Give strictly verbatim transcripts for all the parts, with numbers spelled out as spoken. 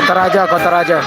Kota Raja, Kota Raja.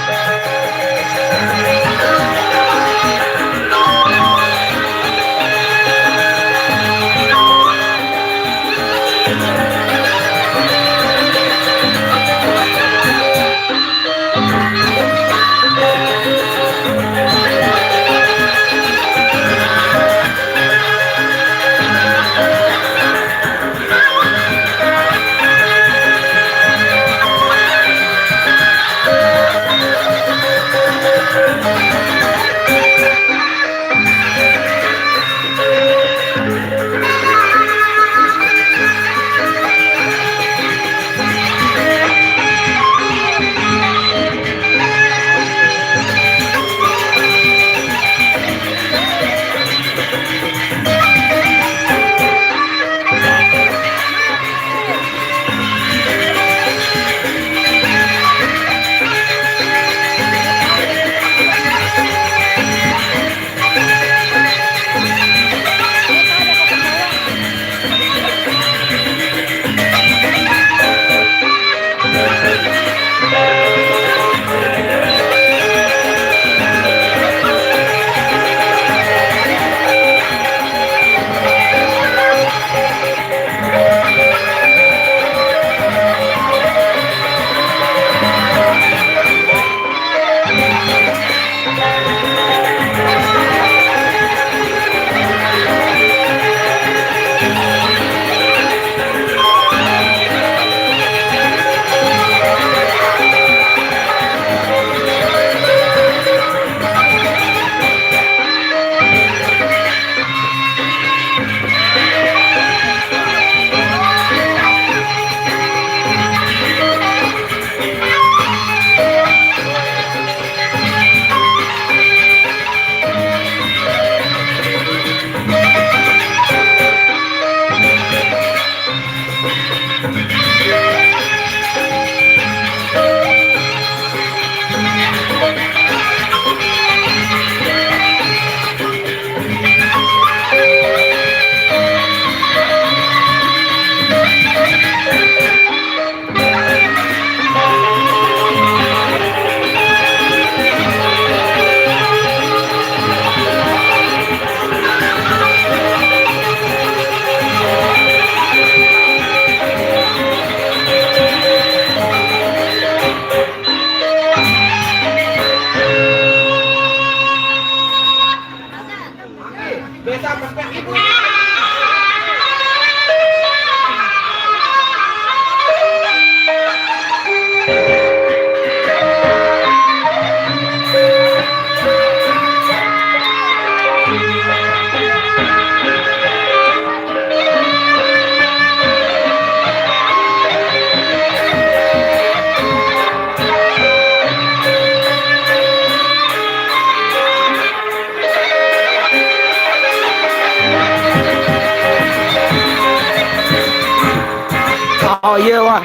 Oh, iya, wah.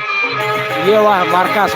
Iya, wah, markas.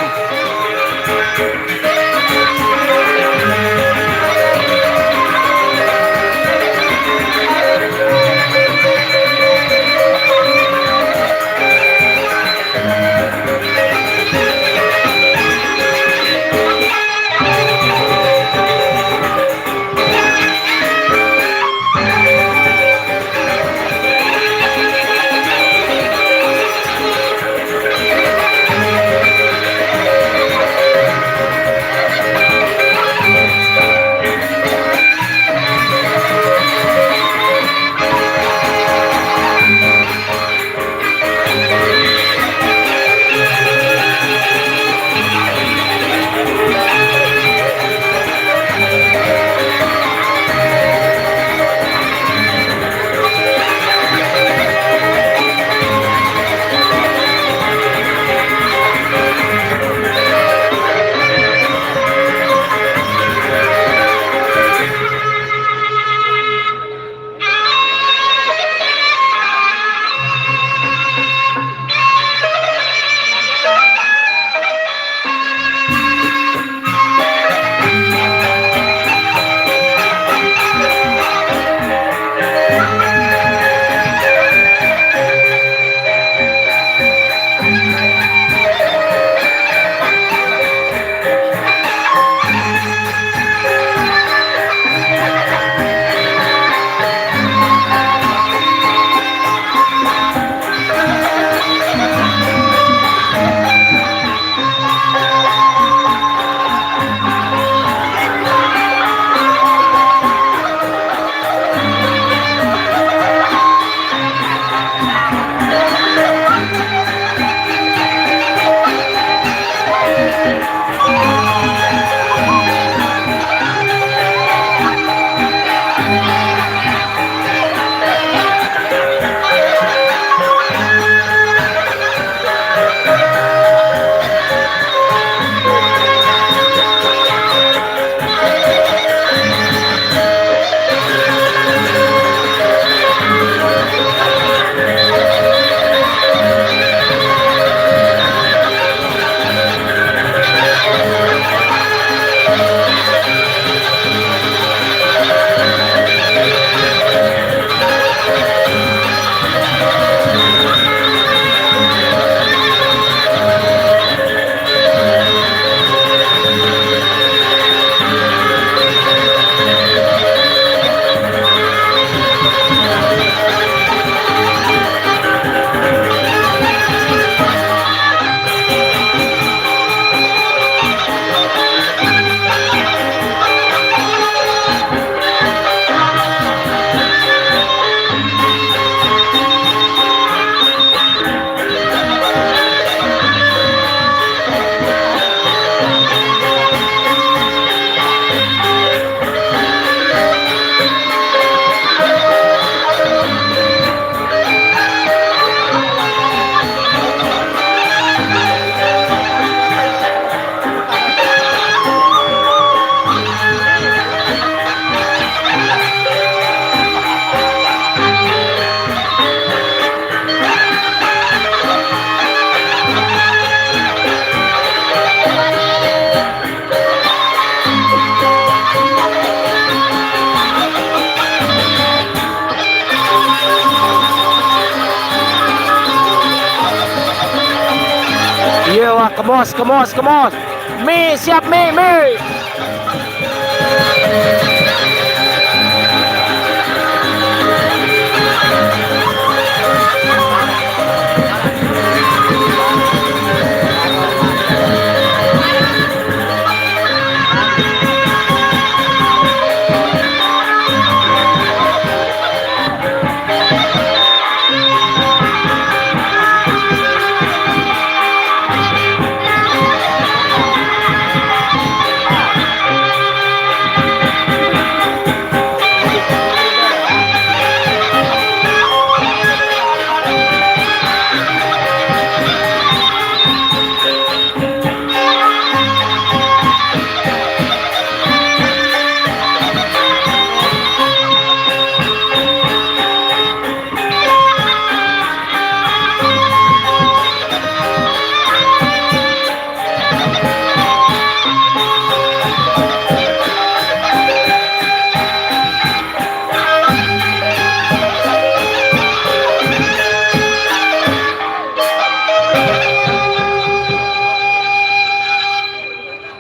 Iya, wah, kemos, kemos, kemos. Mi, siap, Mi, Mi.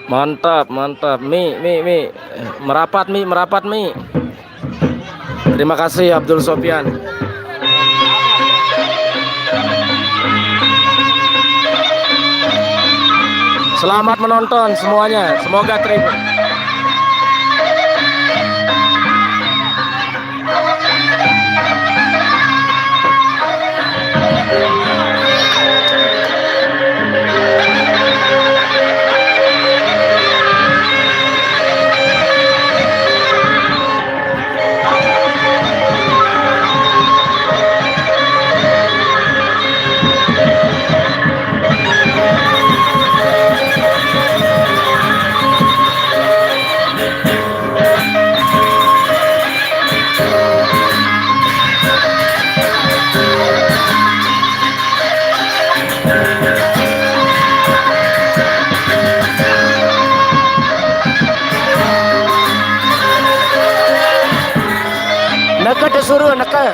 Mantap, mantap. Mi, Mi, Mi. Merapat, Mi, merapat, Mi. Terima kasih, Abdul Sofyan. Selamat menonton semuanya. Semoga terhibur. Neke disuruh neke.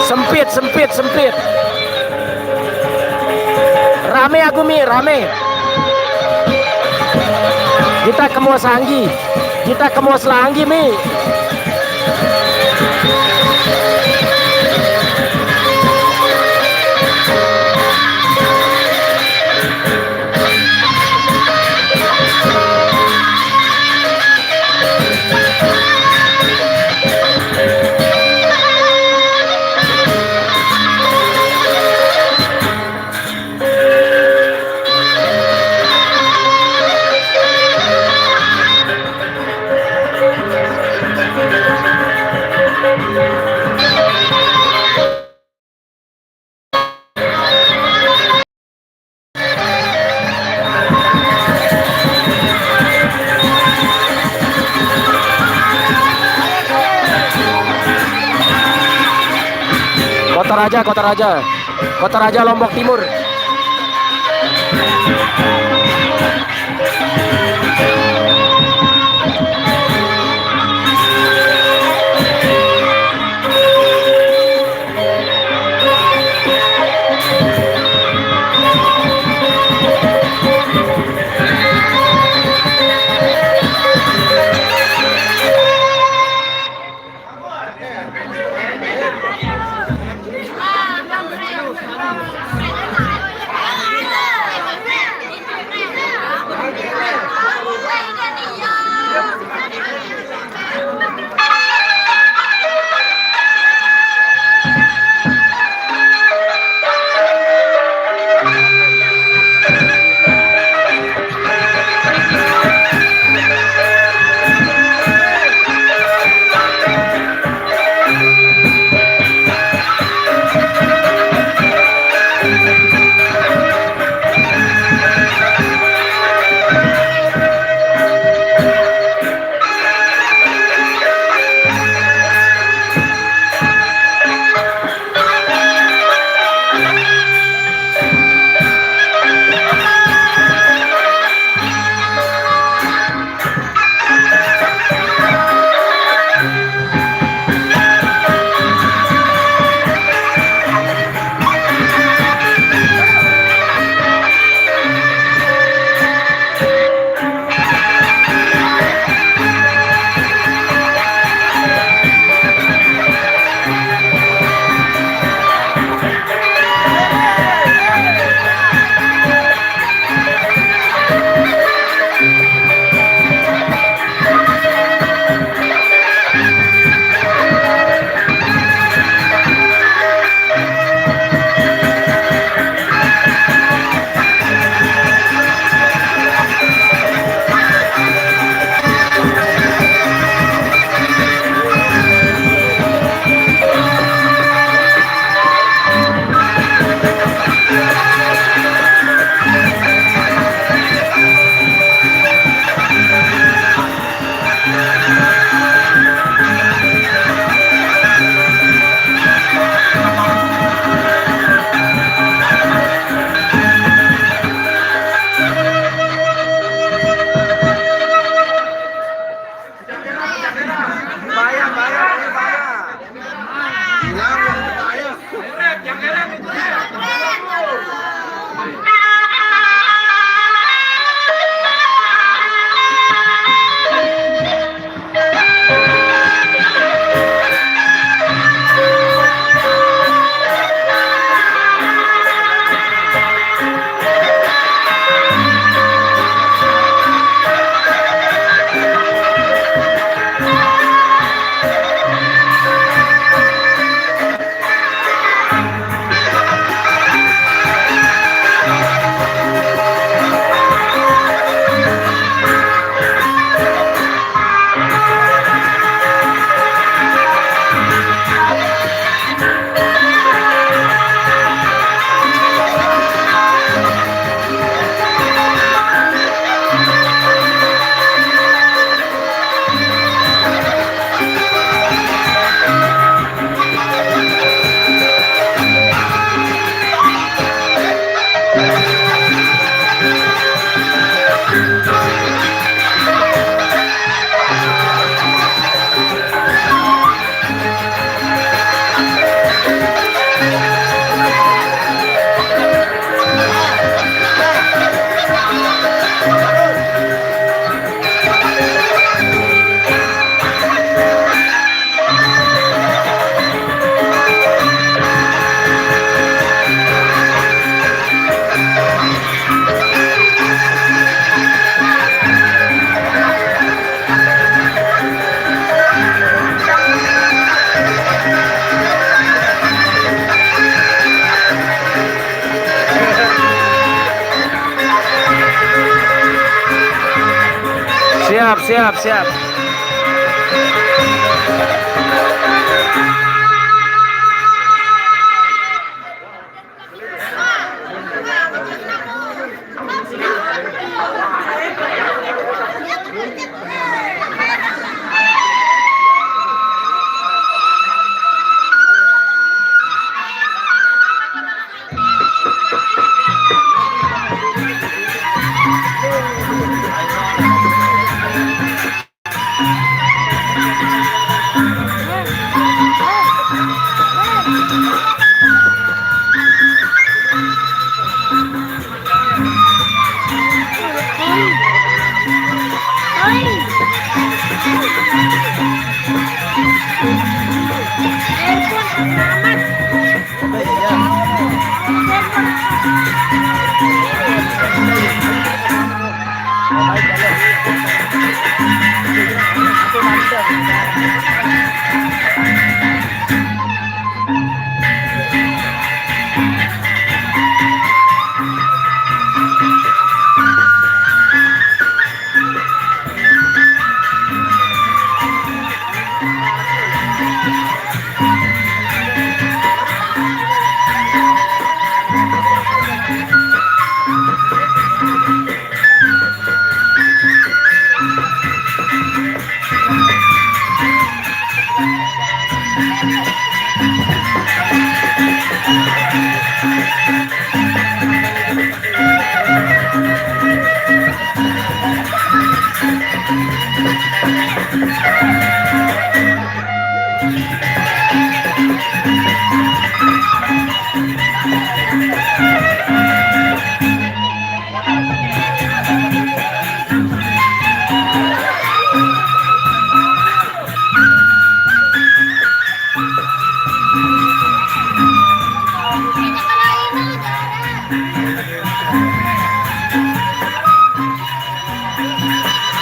Sempit, sempit, sempit. Rame aku, Mi, rame. Kita kemos anggi. Kita kemos anggi, Mi. Kota Raja, Kota Raja. Kota Raja Lombok Timur. Siap, siap.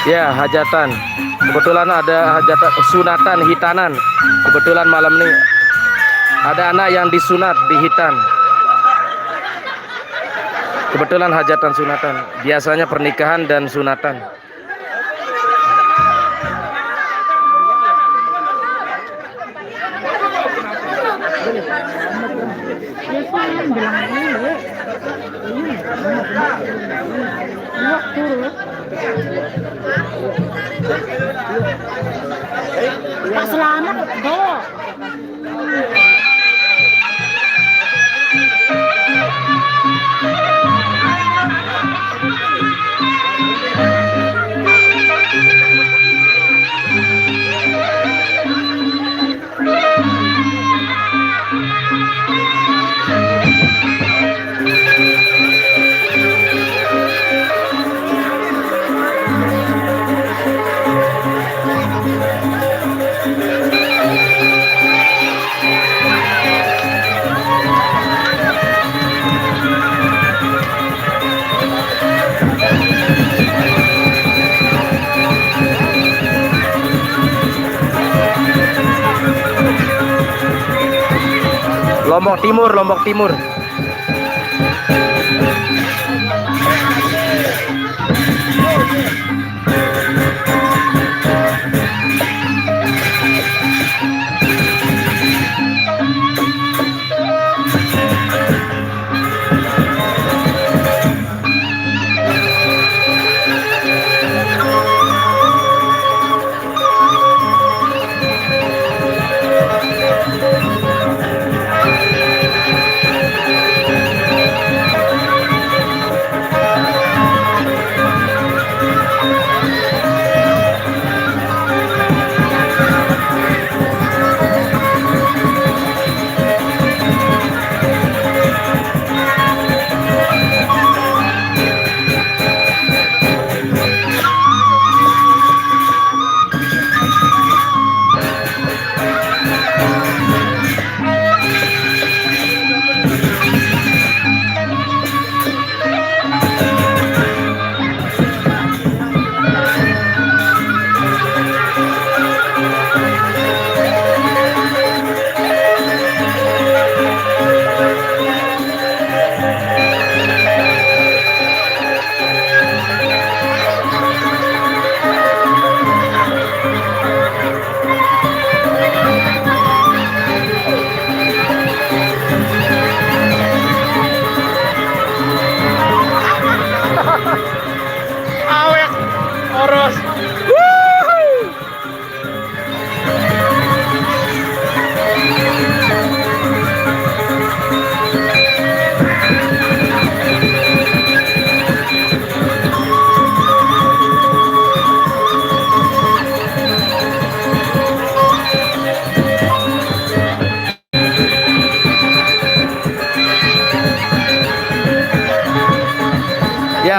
Ya, hajatan. Kebetulan ada hajatan, sunatan, hitanan. Kebetulan malam ini ada anak yang disunat, dihitan. Kebetulan hajatan sunatan. Biasanya pernikahan dan sunatan. Pak, selamat, Dok. Lombok Timur, Lombok Timur.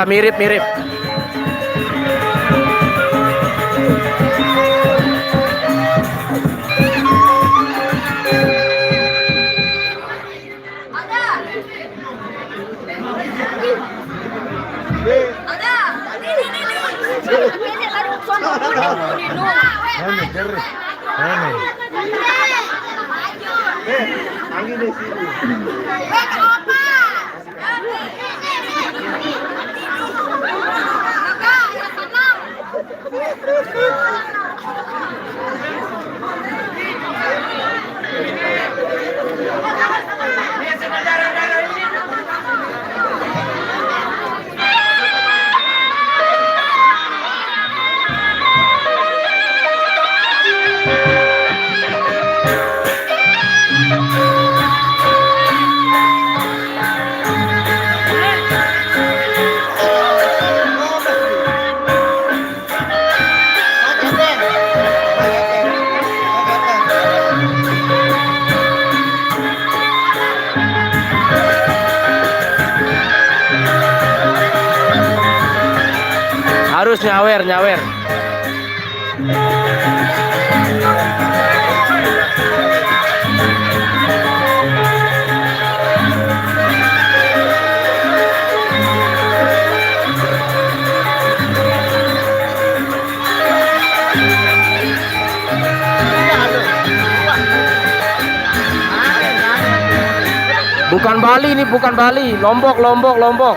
Mirip-mirip. Harus nyawer, nyawer. Bukan Bali ini, bukan Bali. Lombok, Lombok, Lombok.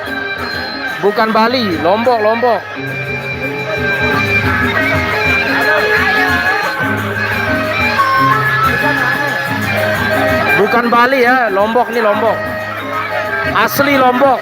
Bukan Bali, Lombok, Lombok. Bukan Bali ya, Lombok nih, Lombok. Asli Lombok.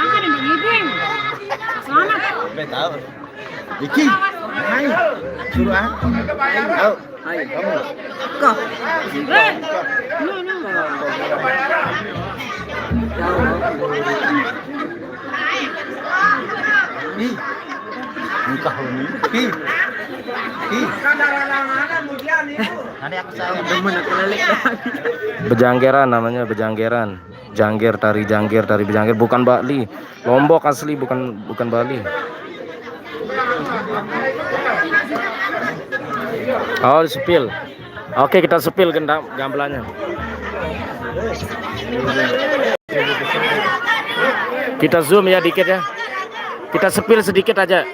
Makan yang ibu yang selamat. Iki, hai, suruh aku. Hai, au. Hai, kamu. Kok? Ih, engkau ini. Ih, ih. Nanti aku sayang. Demen aku lelek. Bejanggeran namanya, bejanggeran. Jangger, tari jangger, tari bejangger. Bukan Bali. Lombok asli, bukan, bukan Bali. Oh, spill. Oke, kita spill gendang gamelannya. Kita zoom ya dikit ya. Kita spill sedikit aja.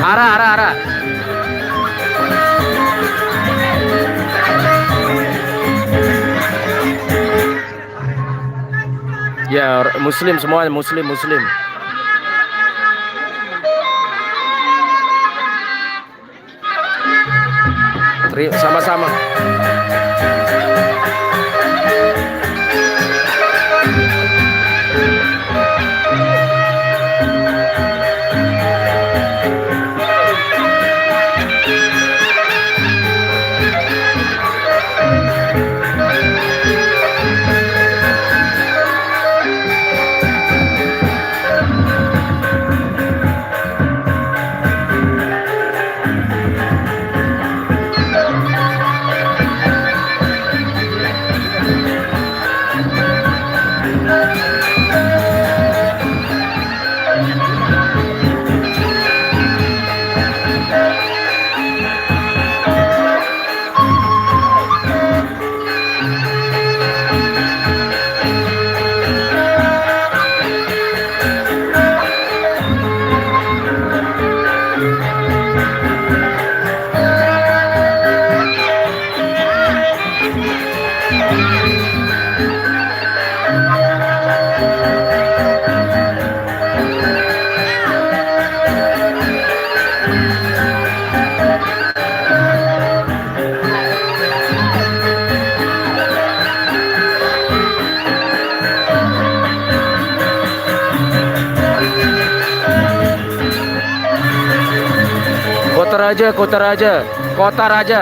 Ara, ara, ara. Ya, muslim semuanya, muslim, muslim. Teri-, sama-sama. Raja, Kota Raja, Kota Raja.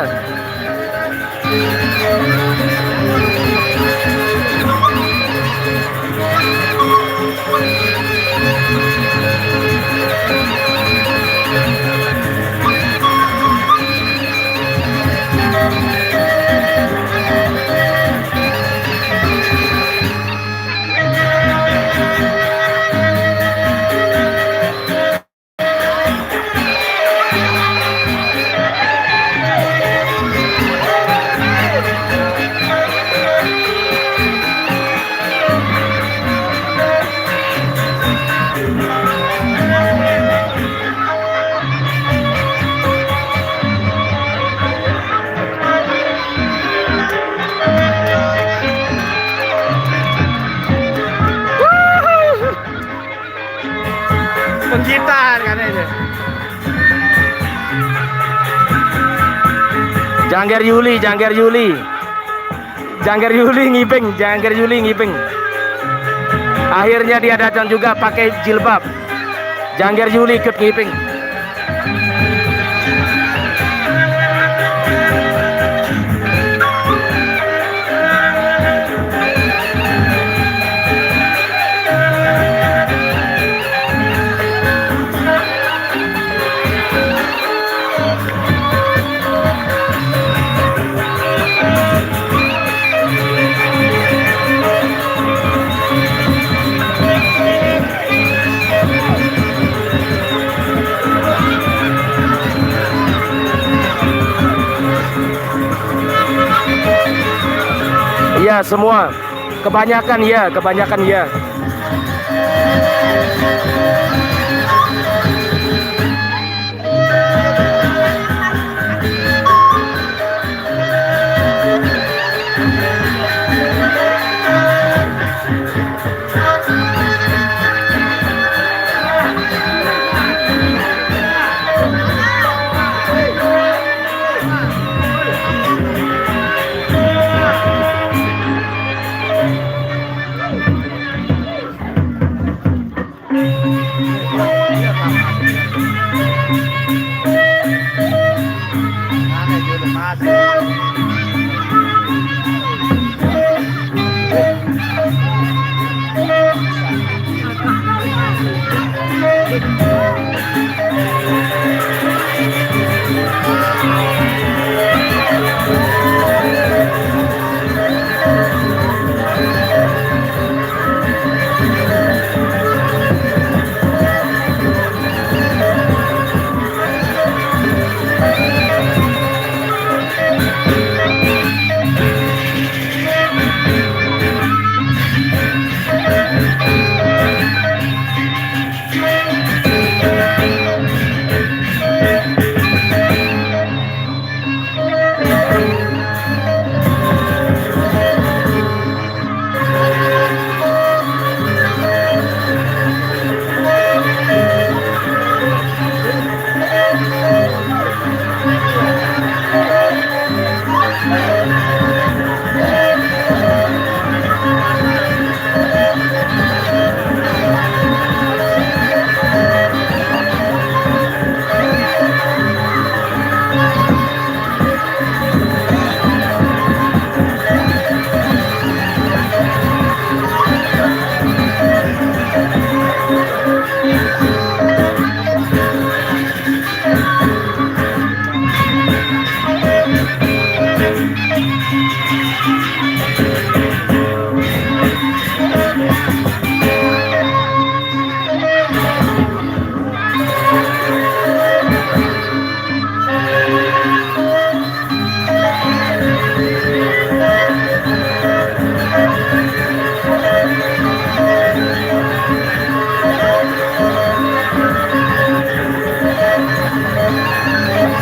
Penggitar kan itu. Jangger Yuli, Jangger Yuli. Jangger Yuli ngibing, Jangger Yuli ngibing. Akhirnya dia datang juga pakai jilbab. Jangger Yuli ikut ngibing. Iya, semua. Kebanyakan ya, kebanyakan ya.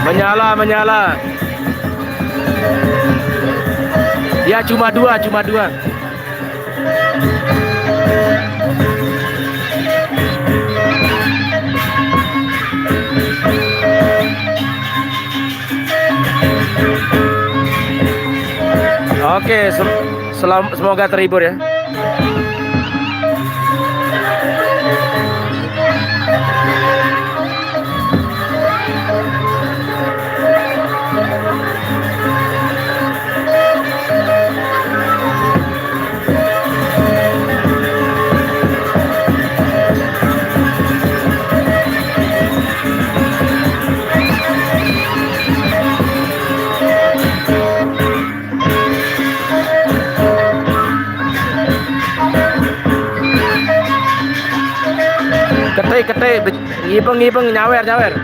Menyala, menyala. Ya, cuma dua, cuma dua. Oke, sem- selam- semoga terhibur ya. Eh, be-, ngibeng, ngibeng, nyawer, nyawer.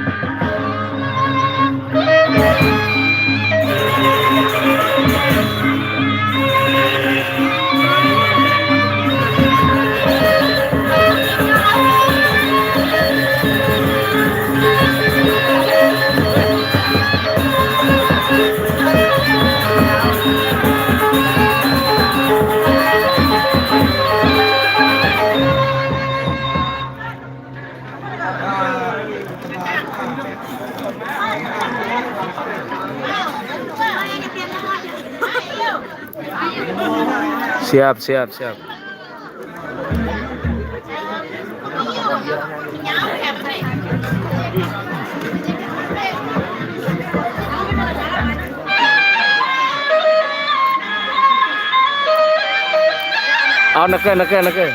Siap, siap, siap. Oh, neke, neke, neke.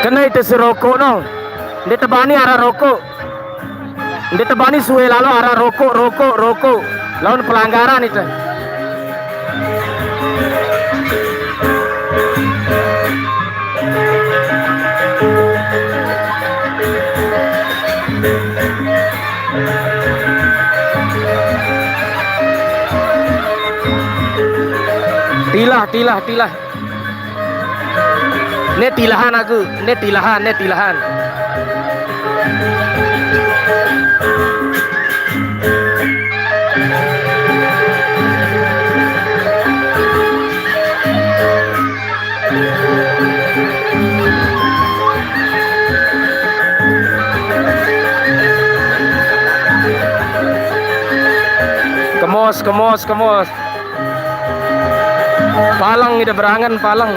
Kene ite si rokok no. Ndeq tebani araq rokok. Ndeq tebani sue lalo araq rokok, rokok, rokok. Laun pelanggaran ite. Tilah, tilah, tilah. Ne tilahan aku, ne tilahan, ne tilahan. Kemos, kemos, kemos. Paleng ide berangen, paleng.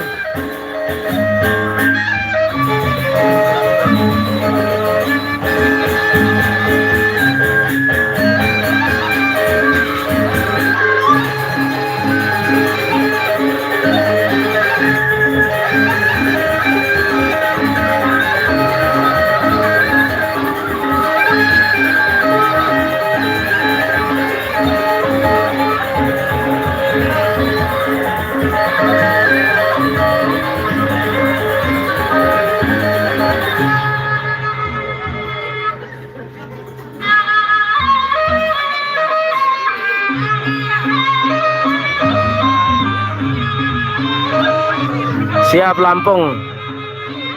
Siap, Lampung.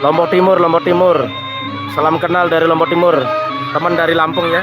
Lombok Timur, Lombok Timur. Salam kenal dari Lombok Timur. Teman dari Lampung ya.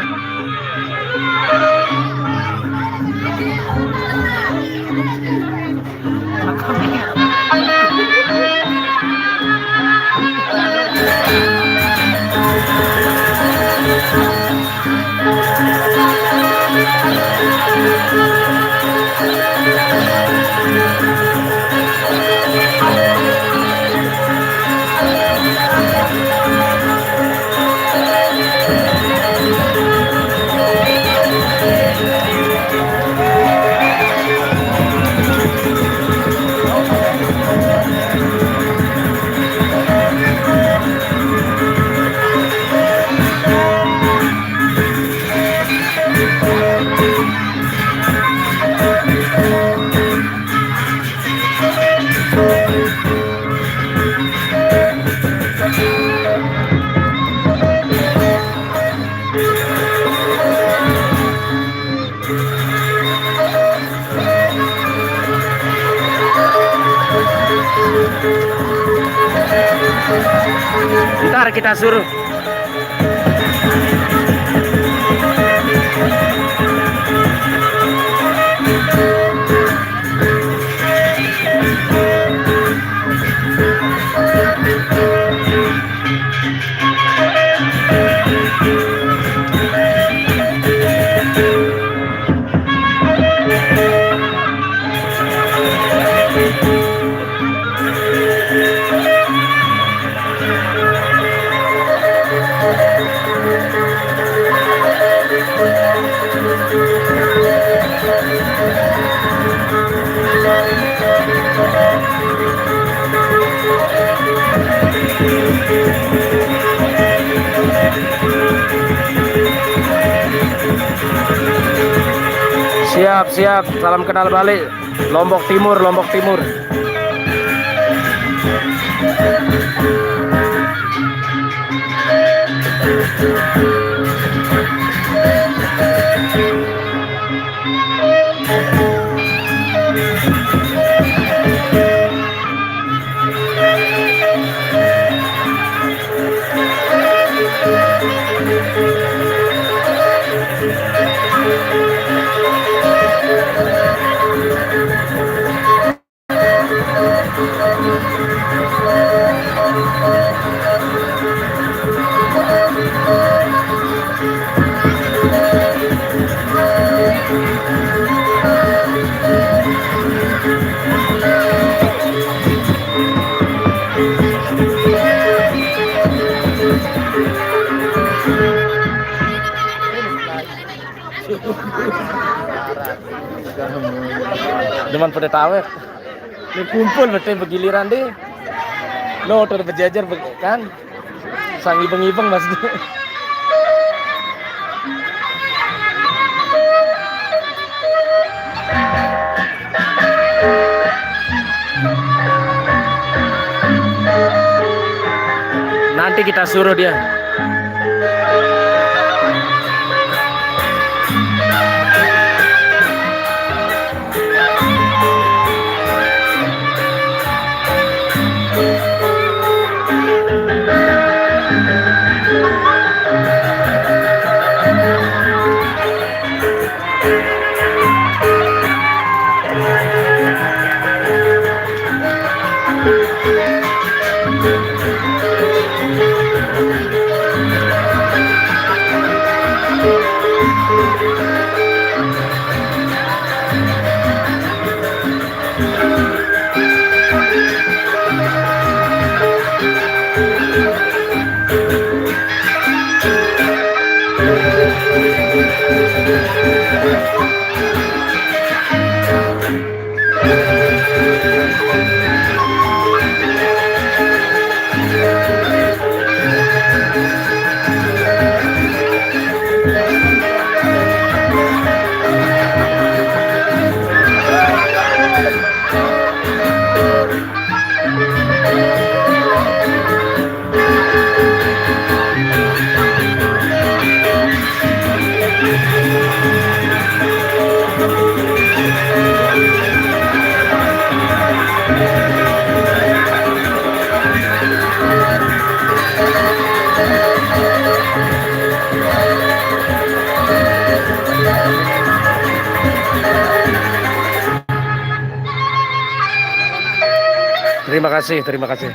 Ntar kita suruh. Siap, siap. Salam kenal balik. Lombok Timur, Lombok Timur. Demen pada tawet. Ini kumpul betul begiliran deh. Lo udah berjejer be-, kan? Sang ibeng-ibeng, Mas. Nanti kita suruh dia. Terima kasih, terima kasih.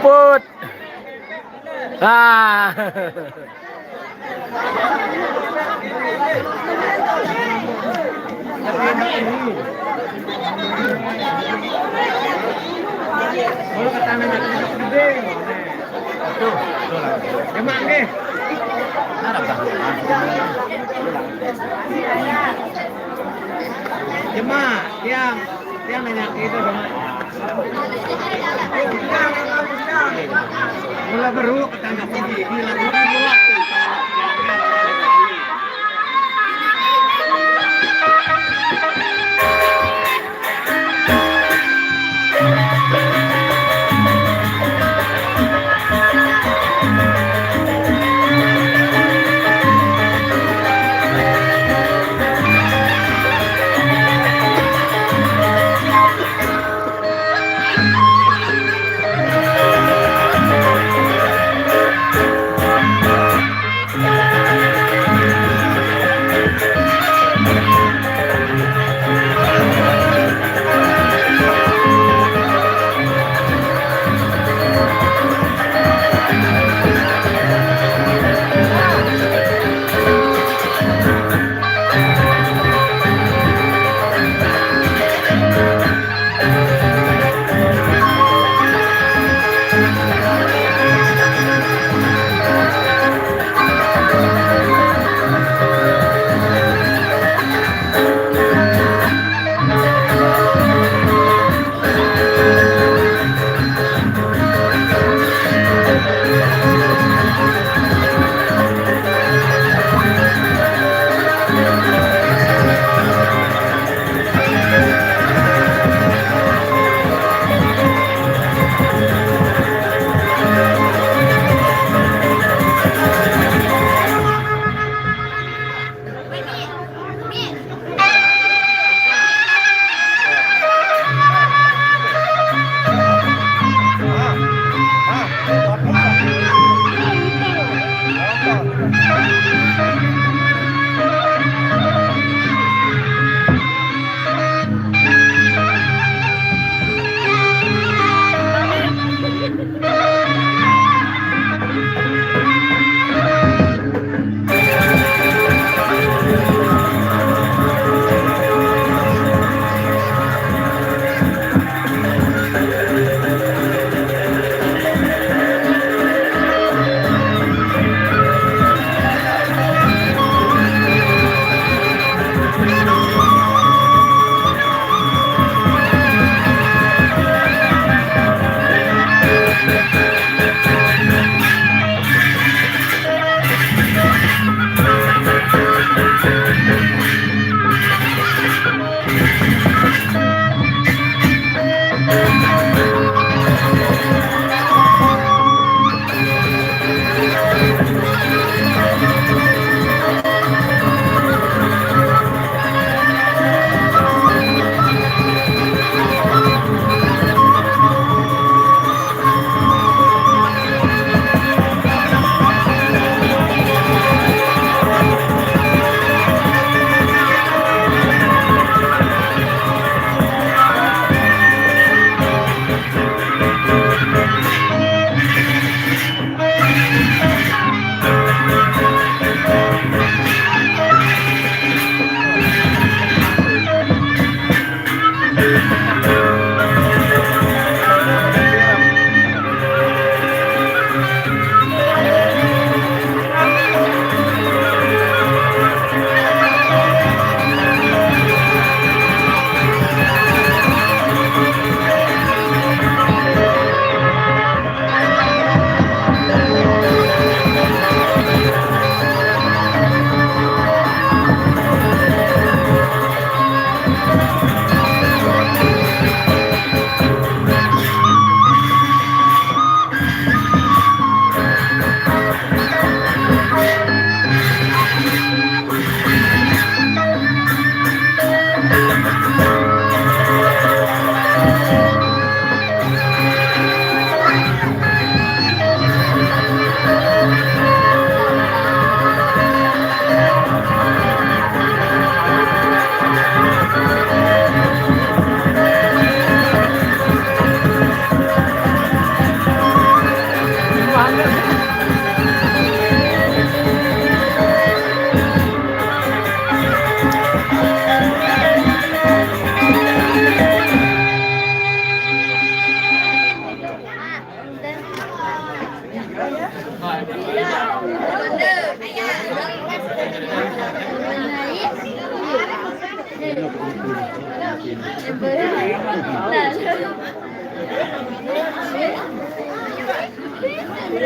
Put. Ah. Kalau kata anak gede, tuh, tuh lah. Emang deh. Harap dah. Jema, tiang, tiang nanya itu, Jema. Mula beru ketangkap gigi, gila, gila, gila.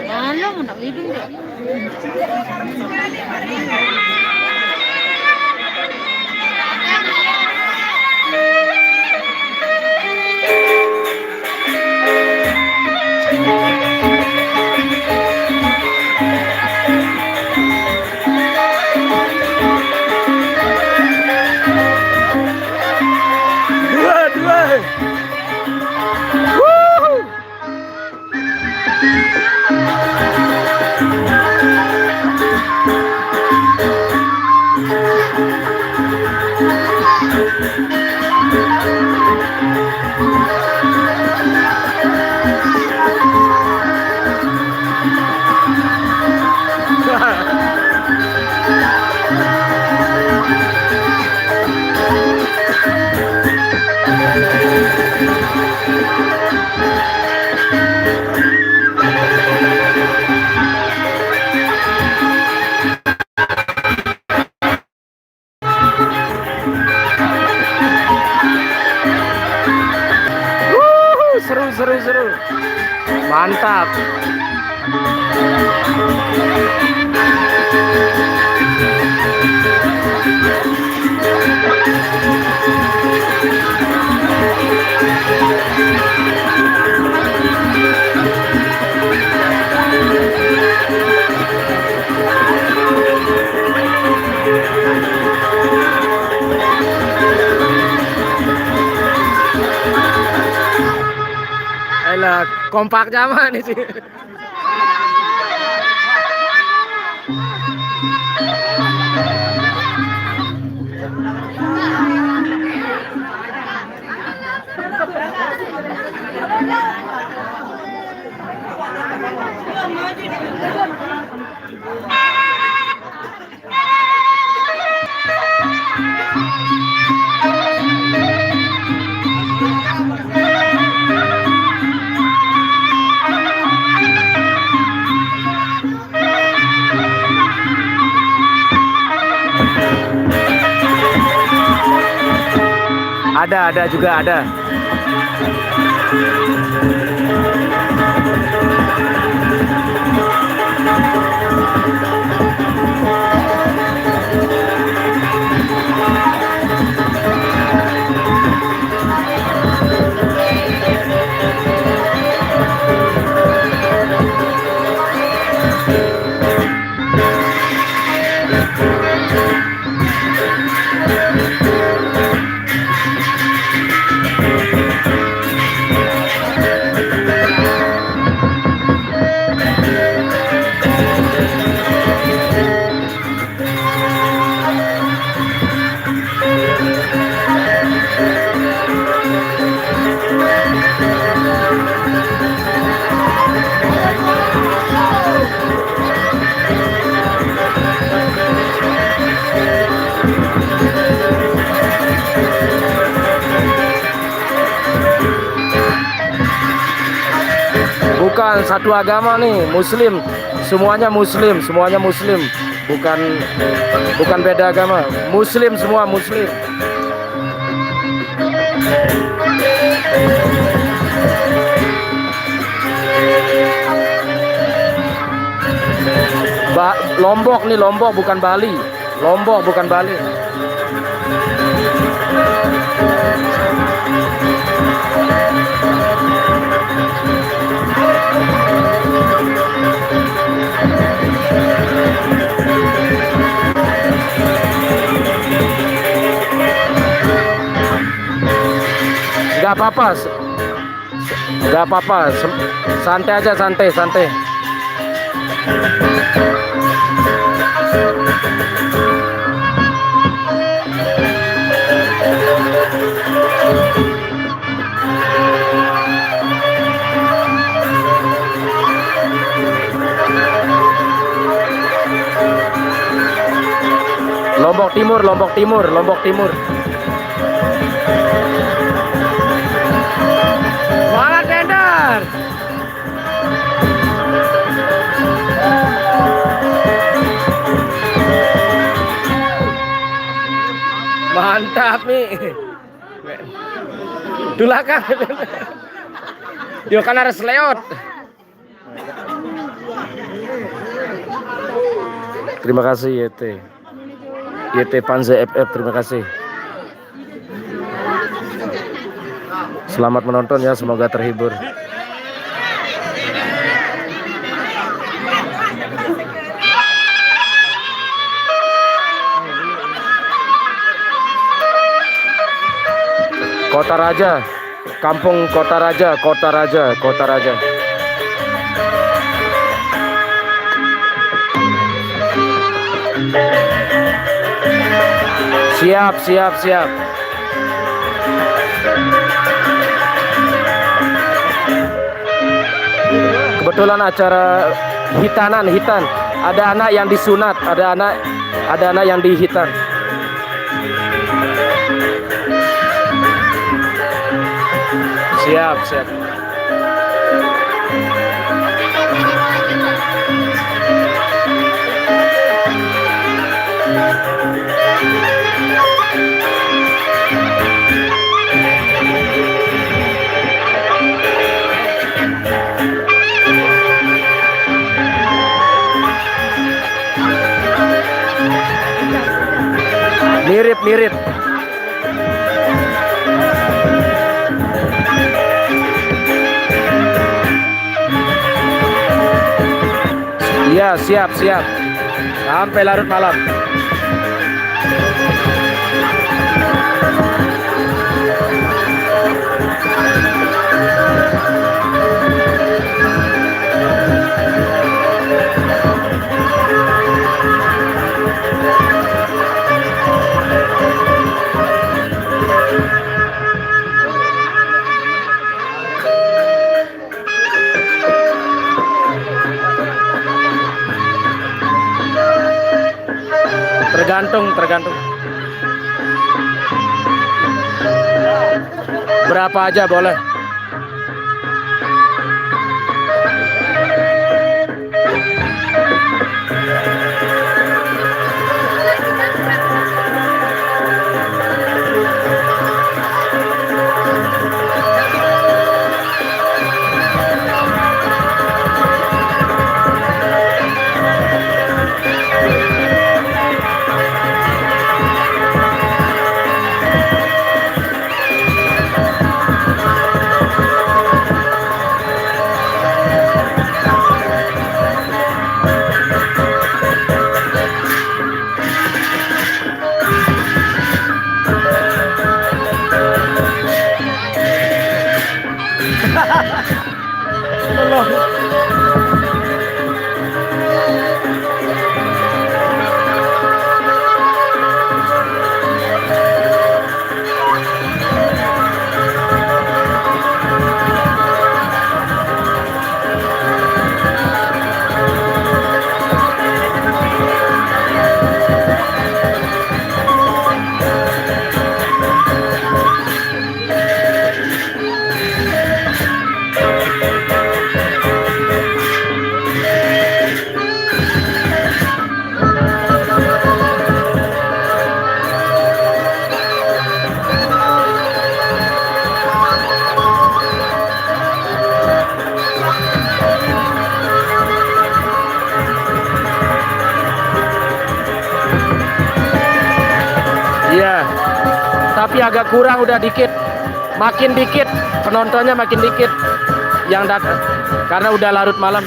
Ano mo, nakibing deh. Dua, dua. Wuhu. Wuhu, seru, seru, seru. Mantap. Alah, kompak zaman ini sih. Ada, ada juga, ada. Bukan, satu agama nih, Muslim. Semuanya Muslim, semuanya Muslim. Bukan, bukan beda agama. Muslim semua, Muslim. Ba-, Lombok nih, Lombok, bukan Bali. Lombok, bukan Bali. Nggak apa-apa. Nggak apa-apa, sem-, santai aja, santai, santai. Lombok Timur, Lombok Timur, Lombok Timur. Semangat, Dender! Tapi dulakang. Yo kan harus lewat. Terima kasih Y T. Y T Panze F F, terima kasih. Selamat menonton ya, semoga terhibur. Kota Raja, Kampung Kota Raja, Kota Raja, Kota Raja. Siap, siap, siap. Kebetulan acara hitanan, hitan. Ada anak yang disunat, ada anak, ada anak yang dihitan. Siap, siap. Mirip, mirip. Iya, siap, siap. Sampai larut malam. Tergantung, tergantung. Berapa aja boleh. Iya. Tapi agak kurang, udah dikit. Makin dikit, penontonnya makin dikit yang datang karena udah larut malam.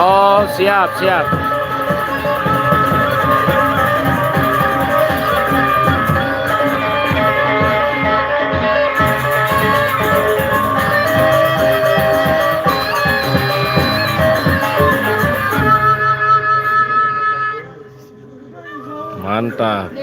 Oh, siap, siap. Mantap.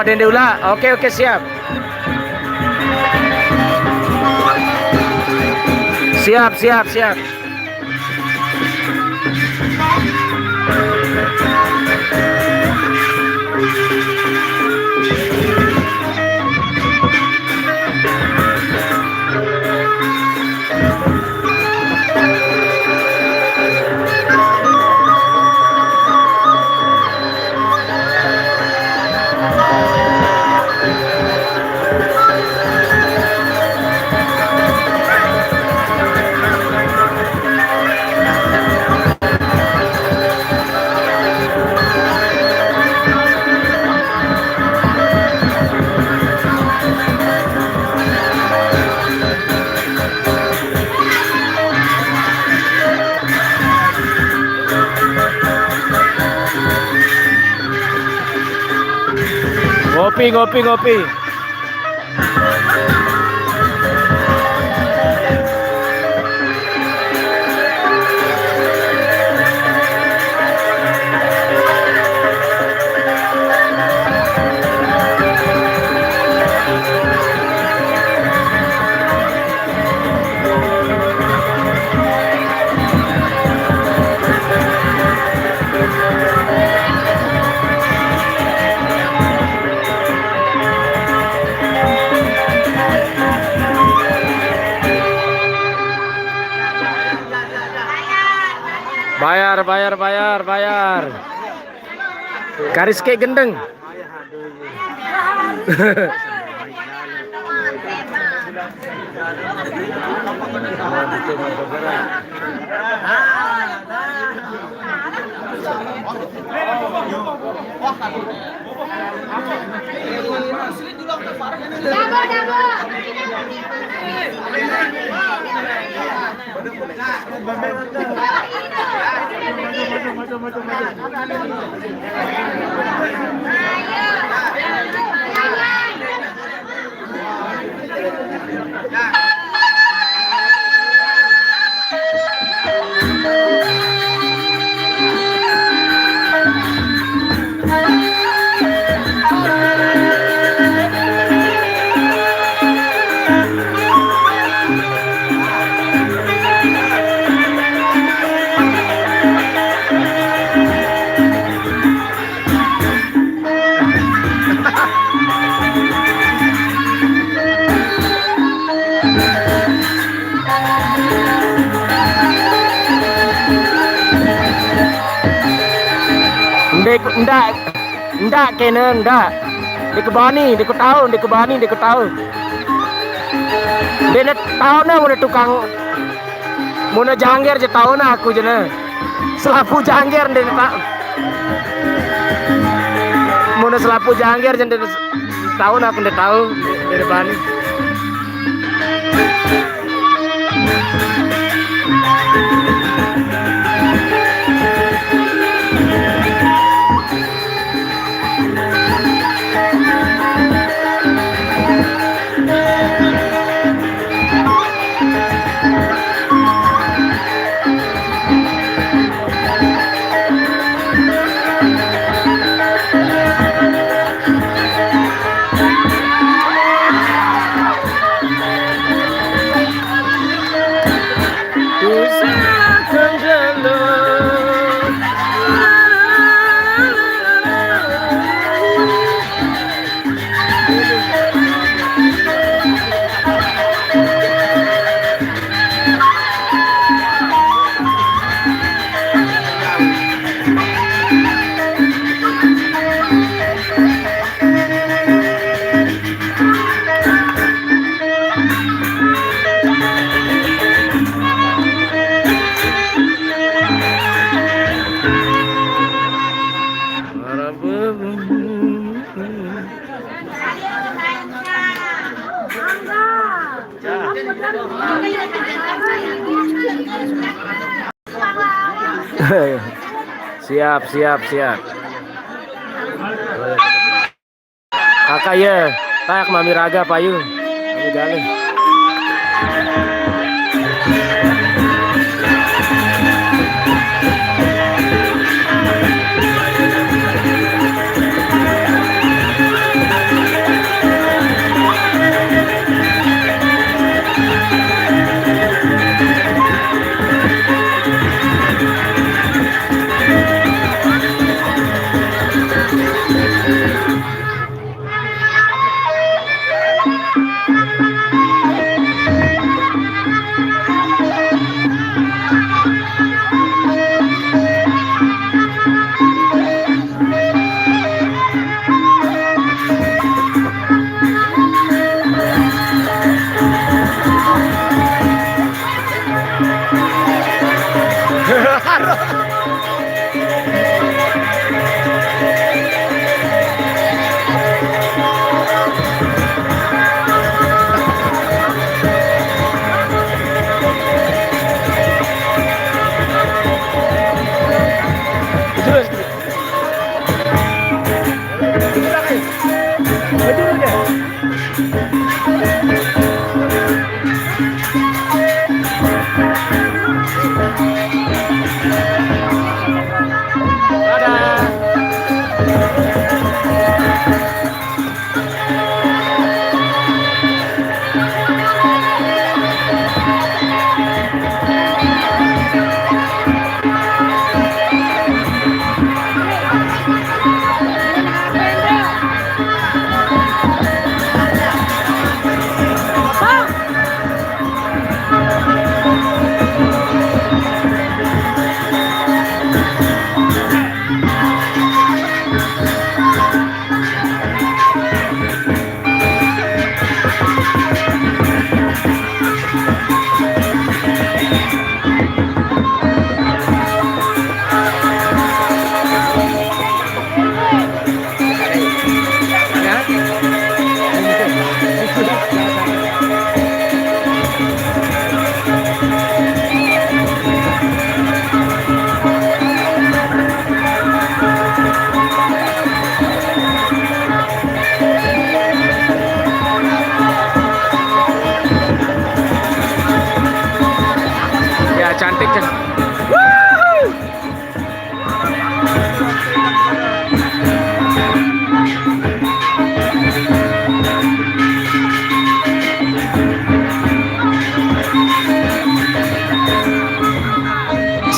Oh, dende ula. Oke, oke, siap. Siap, siap, siap. Ngopi, ngopi, ngopi. Bayar, bayar, bayar, bayar. Garis kayak gendeng. Ndak, ndak, ndak kene, ndak. Dek bani, dek tahu, dek bani, dek tahu. Dek tahu na, udah tukang Muna jangger je tahu na aku je na. Selapu jangger nde ta-, muna selapu jangger je nde tahu na aku nde tahu nde bani. Siap, siap, siap. Kakak, ye, tak mami raga payu. Mami gali.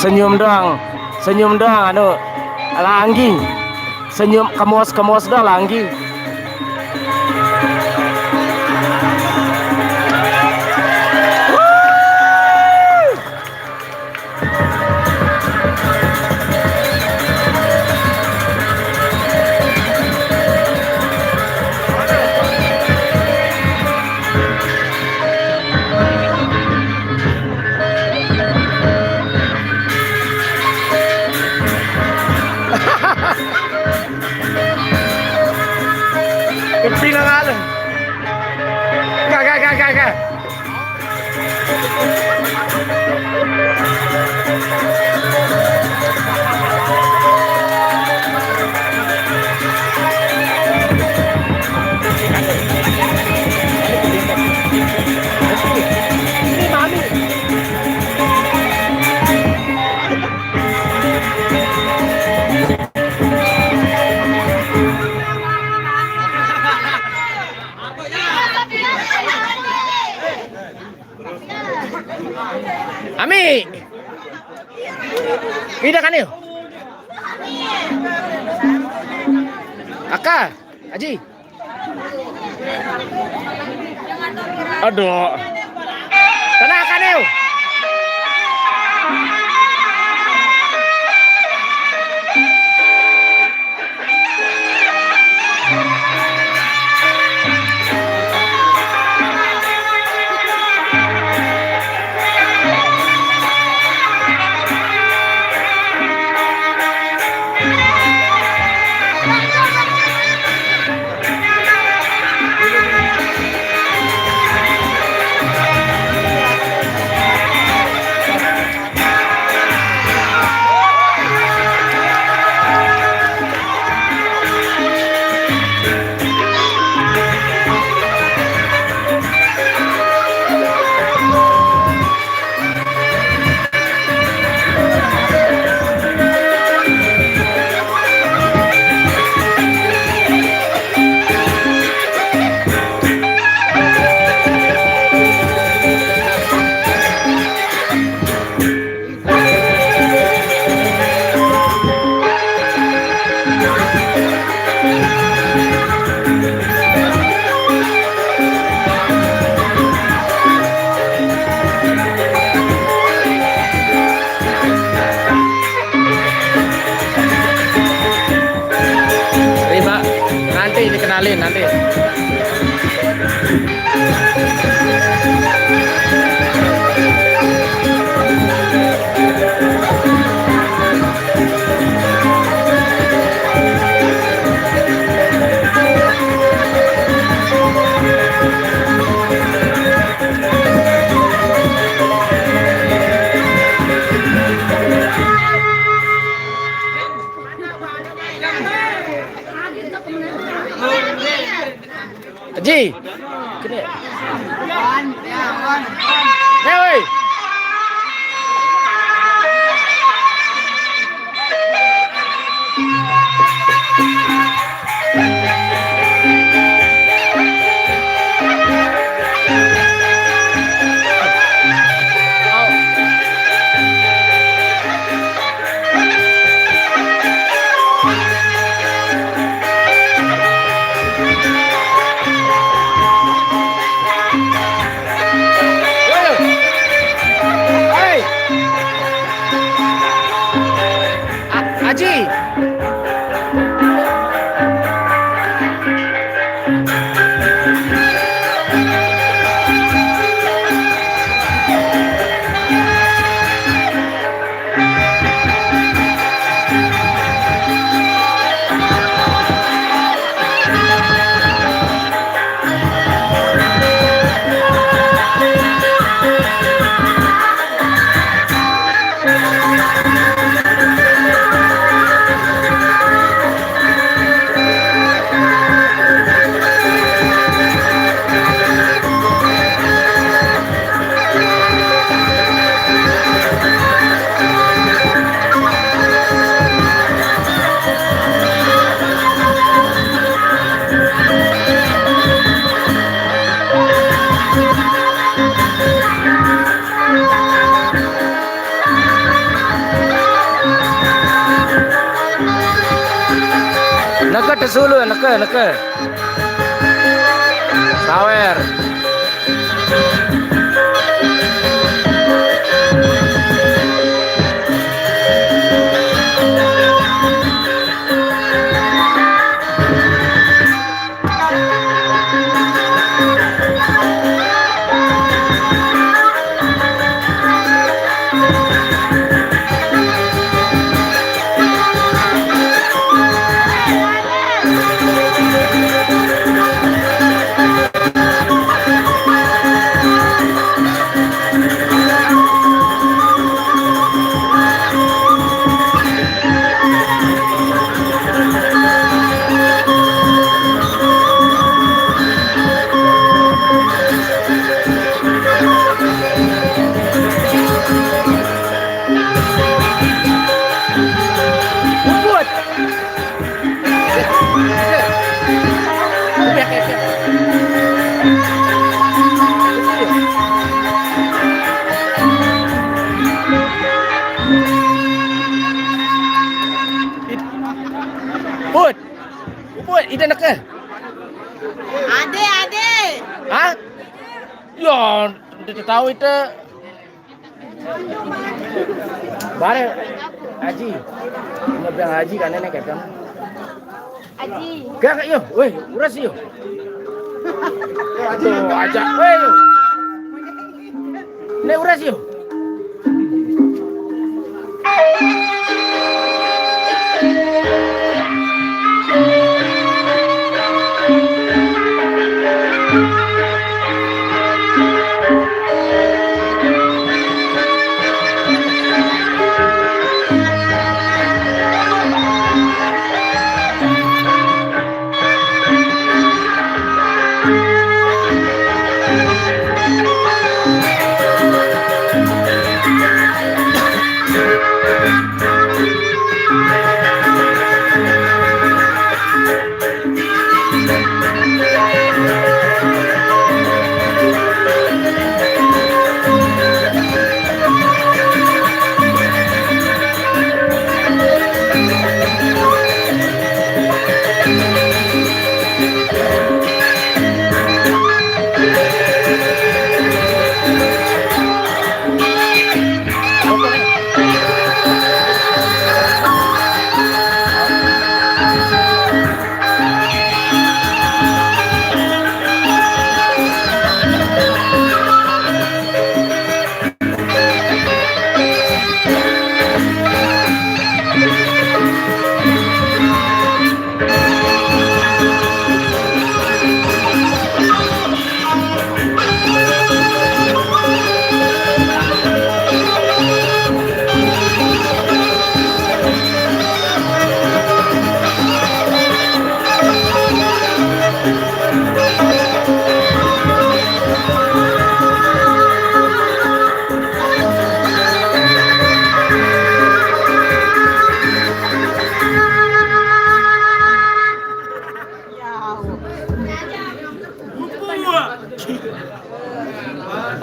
Senyum doang, senyum doang, anu, langgi. Senyum kemos-kemos doang, langgi. Keping ang alam. Ka, ka, ka, ka, ka. Ami. Ida kan yuk. Aka, Aji. Aduh. Tenang, Kanil. Terima. Nanti dikenalin nanti. Ji. Sini. Nih, woi. Hei. A-, Aji. Sulu, neke, neke. Sawer. Ubud. Put. Put, ida neke. Ade, ade. Hah? Ya, ente tahu itu. Bare, Aji. Ngebiang Aji kan ini, Captain. Aji. Gak, gak, yo. Weh, uras yo. Aduh, aja. Weh, yo. Ini uras yo.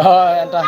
Oh, entah.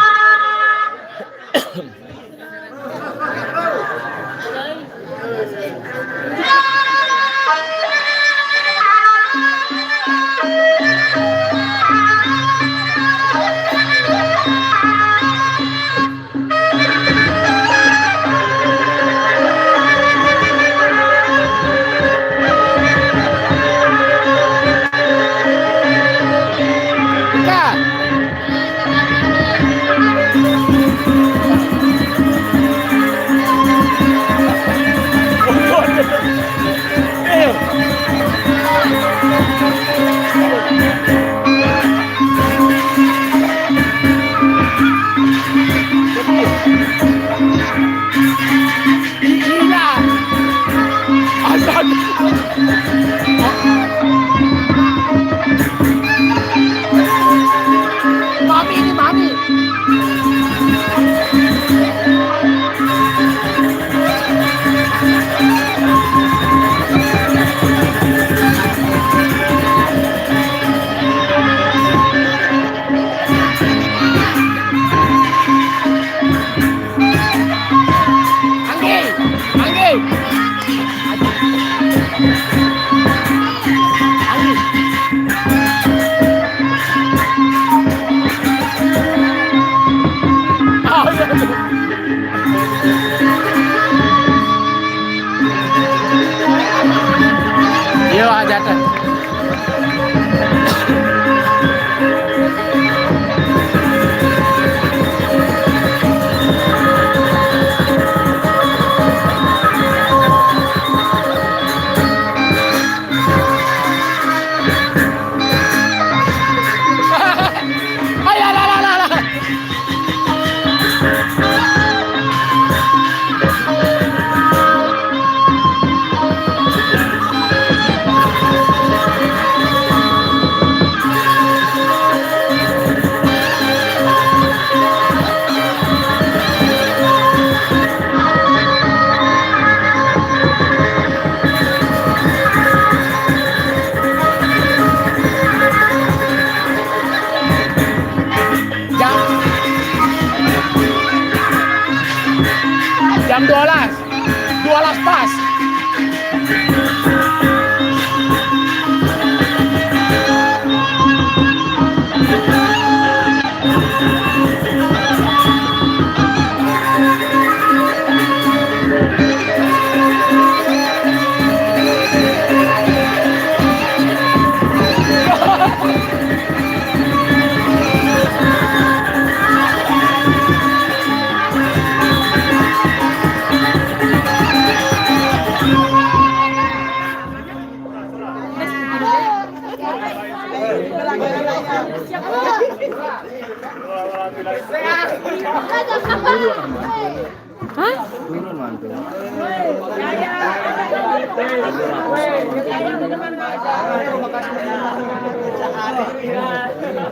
Hah?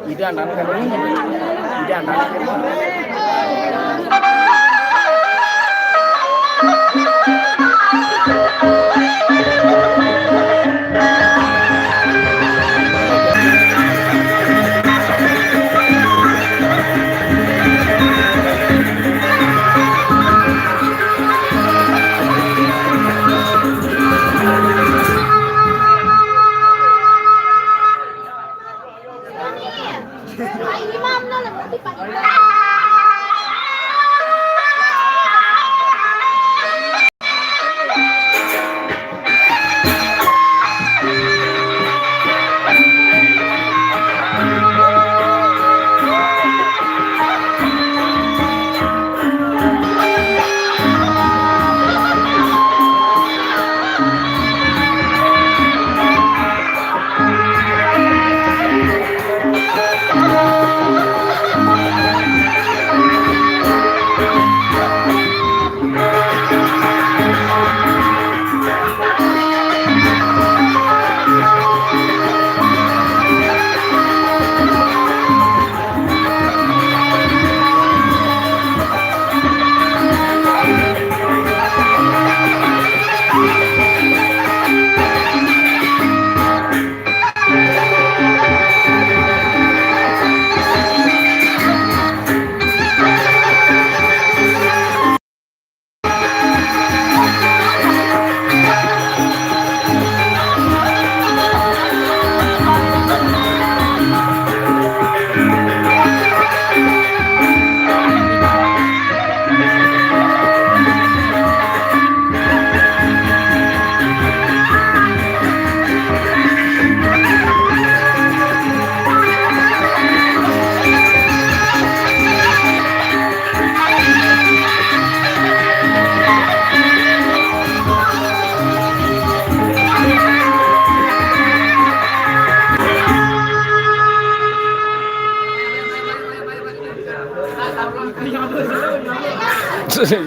Ida anak, ida anak.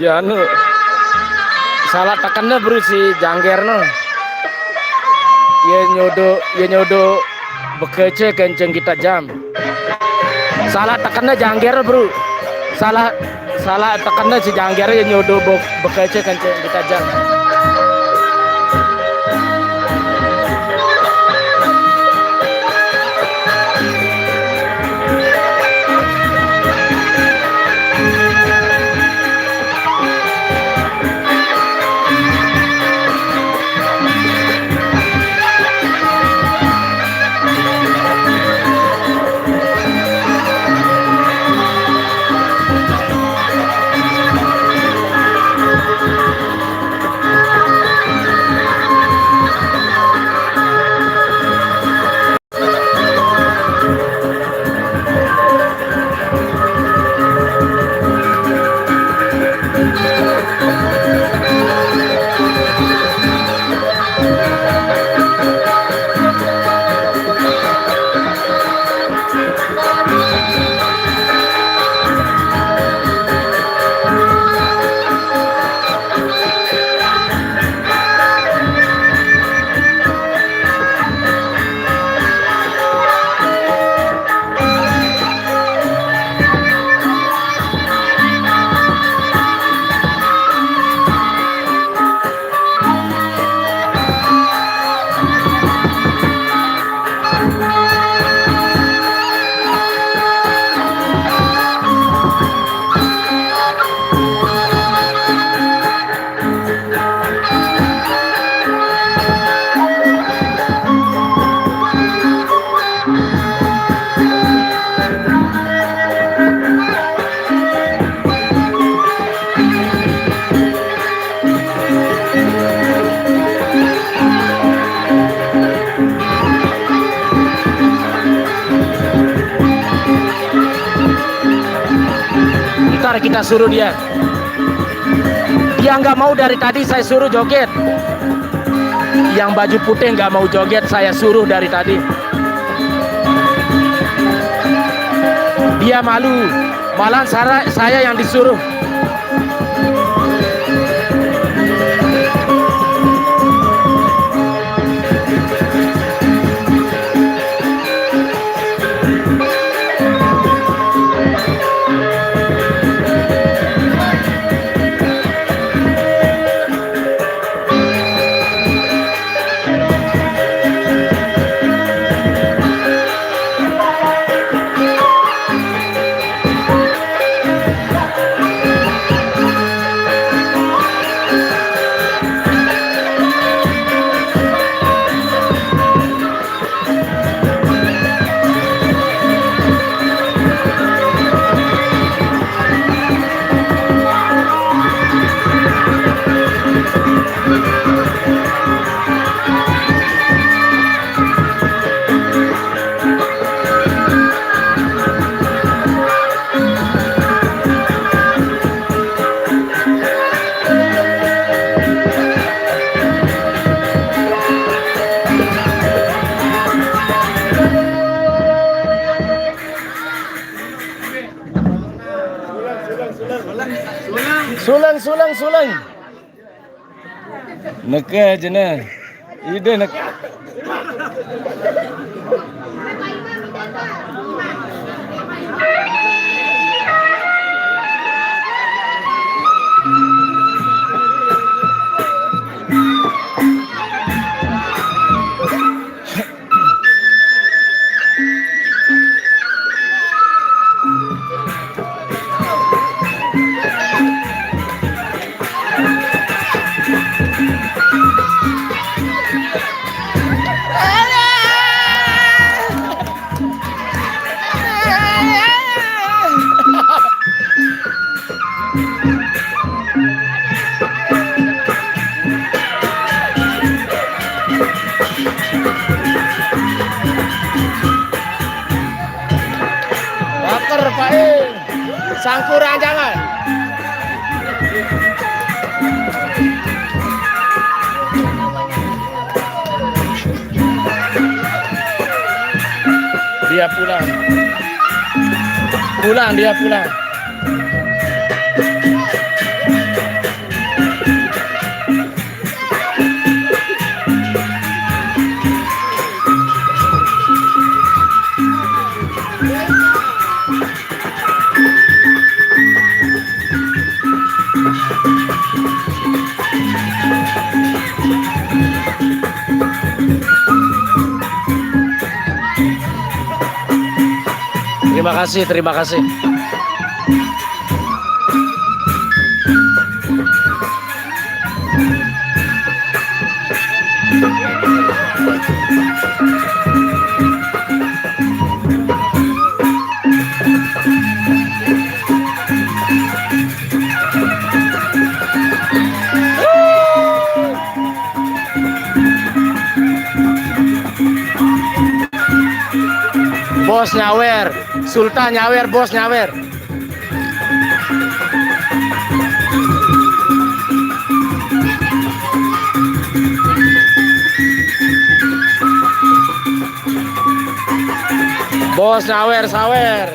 Ya, anu, salah tekennya, bro, si jangger no. Ya nyodo, ya nyodo bekece kenceng kita jam. Salah tekennya jangger, bro. Salah, salah tekennya si jangger ya nyodo be-, bekece kenceng kita jam. Ntar kita suruh dia. Dia nggak mau dari tadi saya suruh joget. Yang baju putih nggak mau joget, saya suruh dari tadi. Dia malu, malah saya yang disuruh. Sulang, sulang, sulang. Neke jene. Ide neke. Baker paling sangkurang jangan. Dia pulang. Pulang, dia pulang. Terima kasih, terima kasih. Bos nyawer, Sultan nyawer, bos nyawer. Bos nyawer, sawer.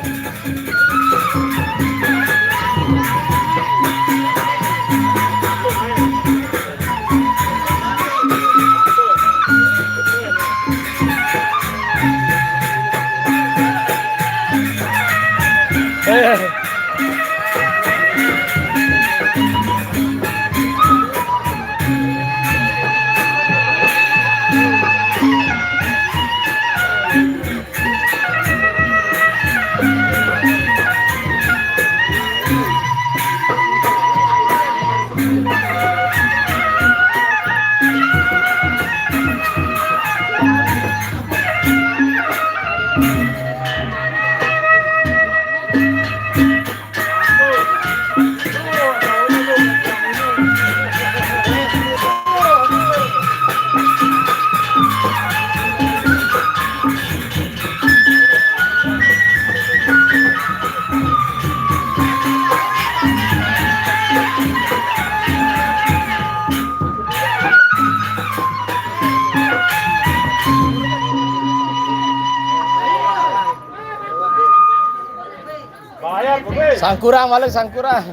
Sangkurang, malu sangkurang.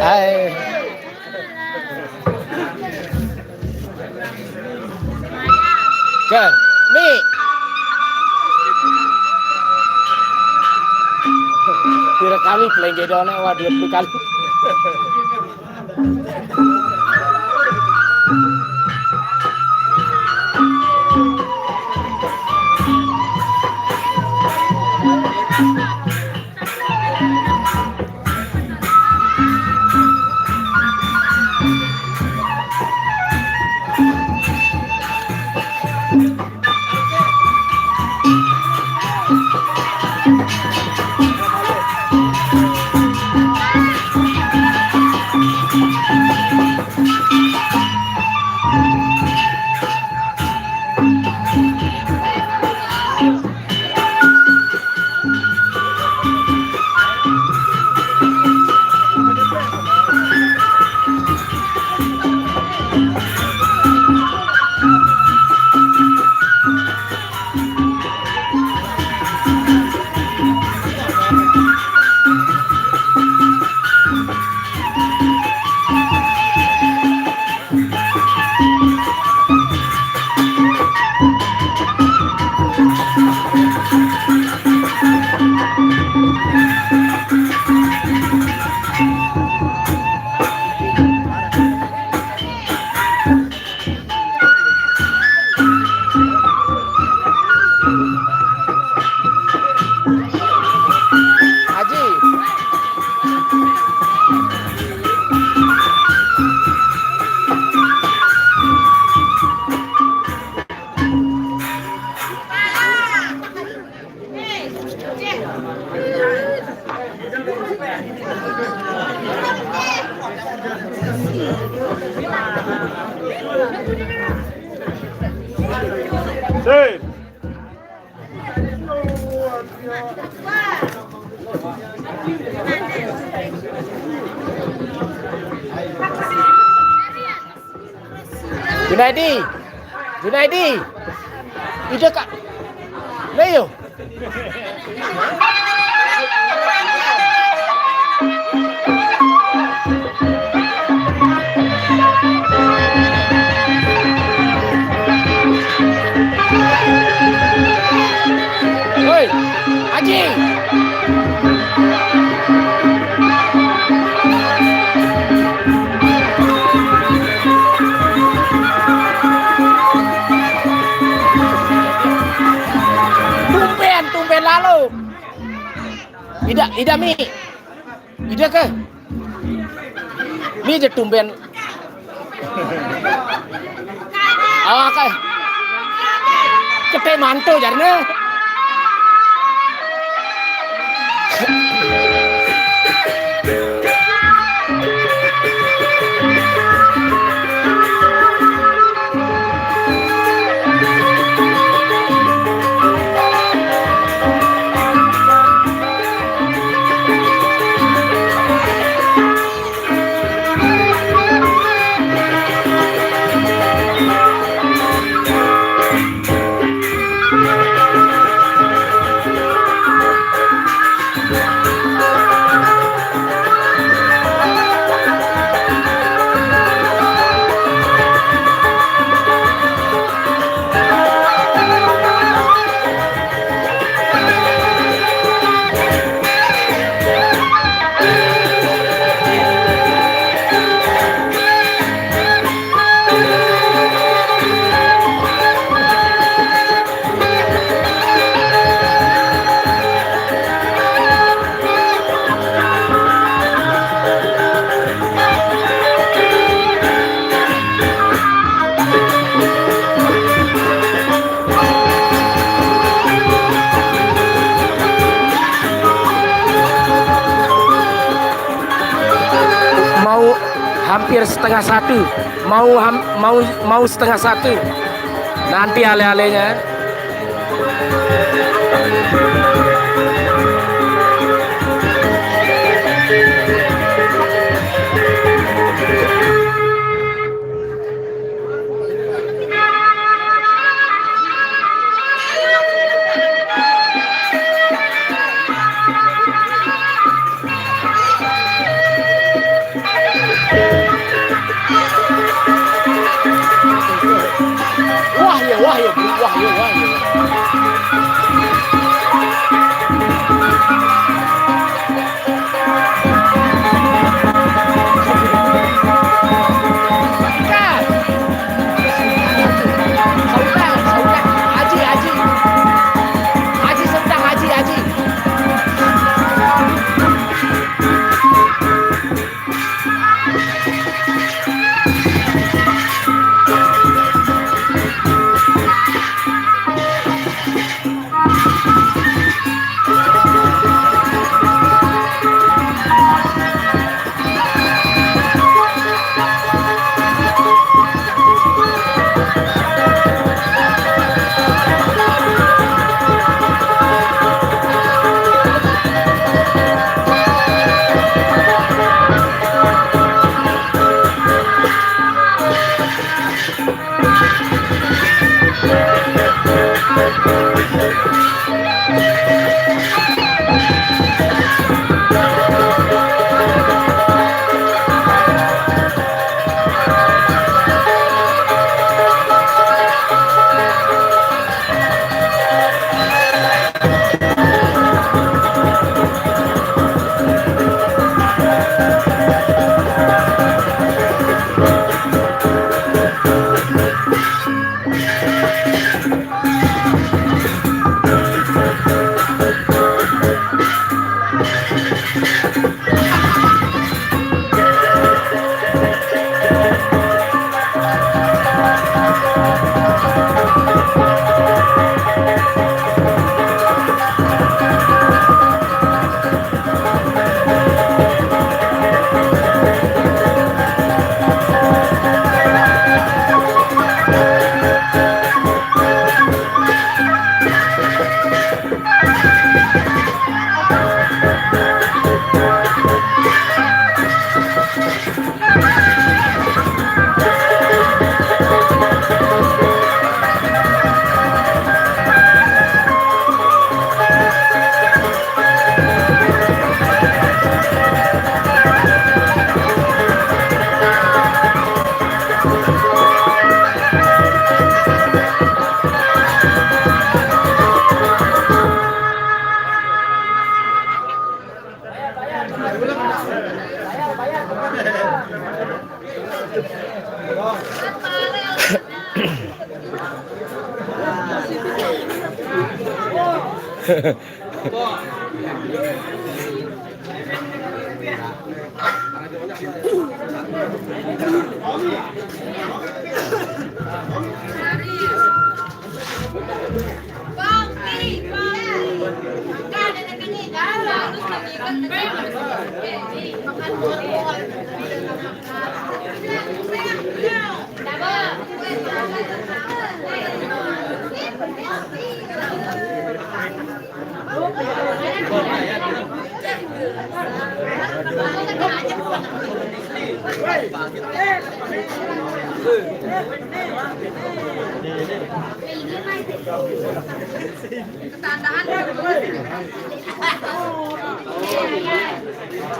Hai. Ke, Mi. Kira kali pelengge done, wah, dua puluh kali. Aji. Sip. Junaidi. Junaidi. Ida ka. Lah, yo. Hoi, Aji. Tumben, tumben lalu. Ida, ida, Mi. Ida ke? Mi je tumben. Ah, kai. Kete mantu jarne. Mau hampir setengah satu, mau ham-, mau, mau setengah satu. Nanti ale-alenya.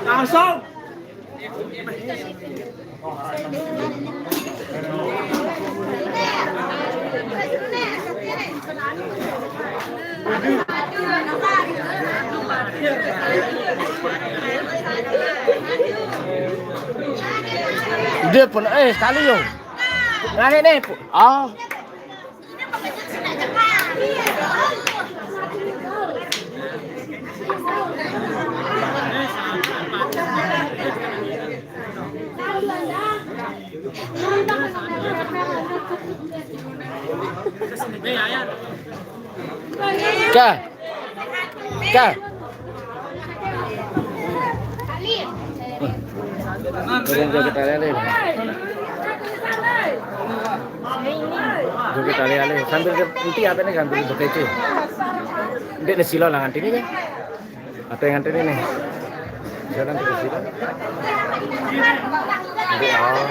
Langsung. Dia pun, eh, sekali, yo. Ngane ne, pu-, ah. Ka. Ka. Turun ke kita lihat deh. Jom kita lihat deh. Sambil ke, nanti apa nih, sambil berkece. Nanti nih silo lah nanti nih, kan. Ada yang nanti nih. Siapa nanti ke silo? Nanti, oh.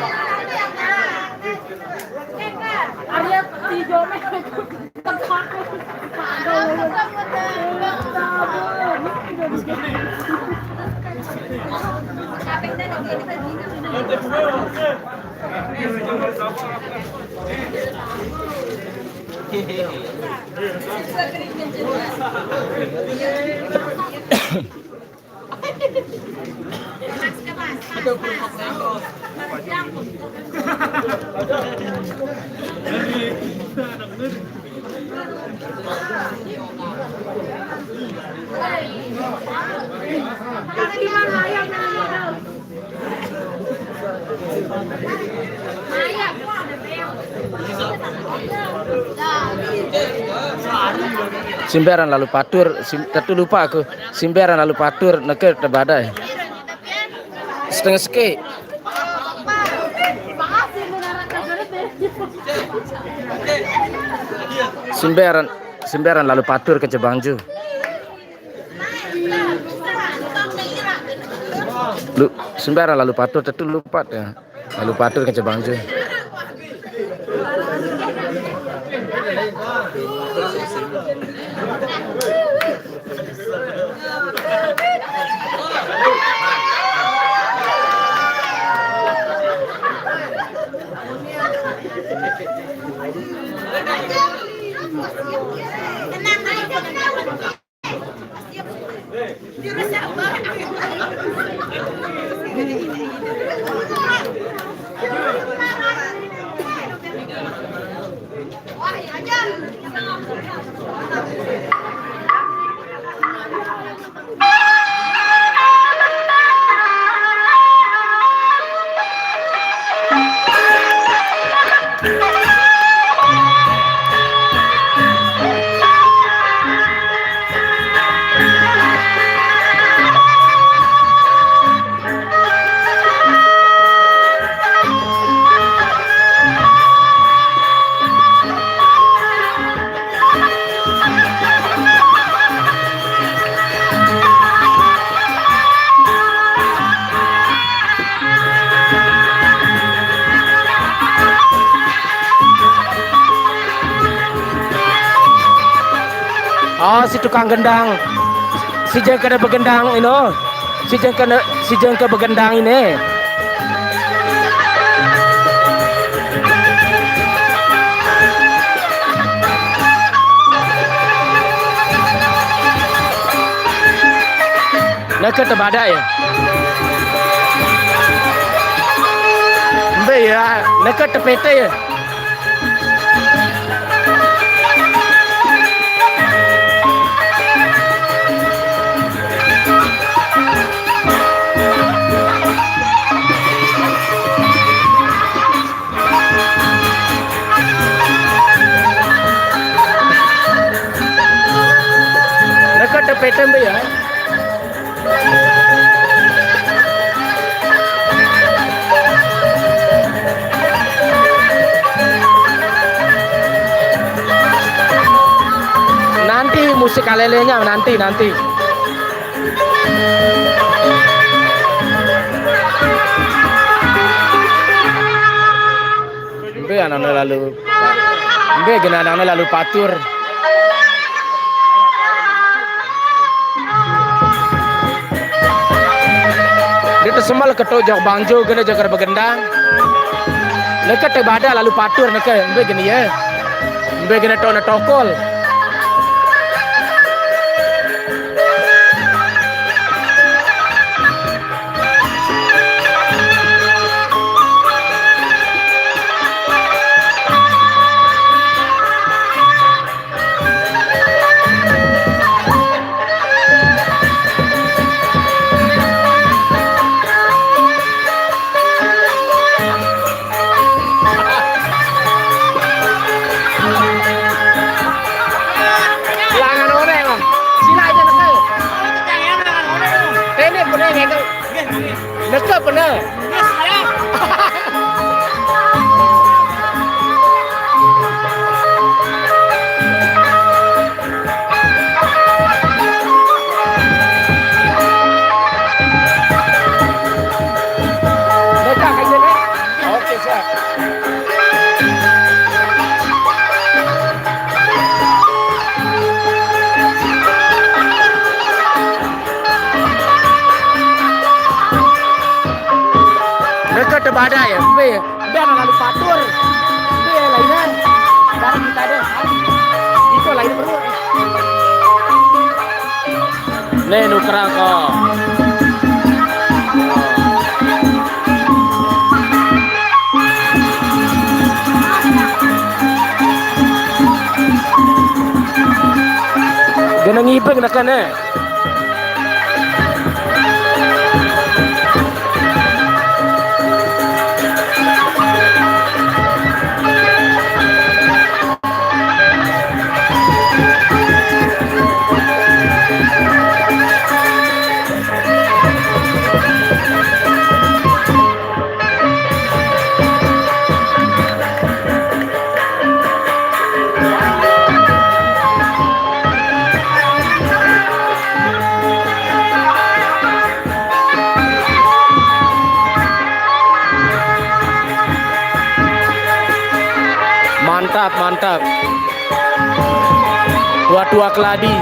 Simberan lalu patur, sim-, tetu lupa aku. Simberan lalu patur, neke tebadai. Setengah seke. Simberan, simberan lalu patur ke Cebangju. Lu, simberan lalu patur, tetu lupa ya. Lalu patur ke Cebangju. Oh, si tukang gendang. Si jengke begendang ino. Si jengke, si jengke begendang ini. Neke tebada ya. Mbe ya, neke tepete ya. Petem be ya. Nanti musik kalelenya nanti, nanti. Mbe anane lalu, mbe gena anane lalu patur. Dia tesemal ketok jok banjo gena jok begendang. Neke tebada lalu patur neke, mbe gena ye. Mbe gena tona tokol. Langan orek, Bang. Sila aja neke. Tene pene neke. Neke pene. Neke aja, Bang. Oke, siap. Neke tebada ya, mbe, mbe ana lalu patur. Mbe lainnya. Barang kita deh. Itu lain perlu. Ne nukrang ko. Gena ngibeng neke ne. Mantap, mantap. Tua-tua keladi.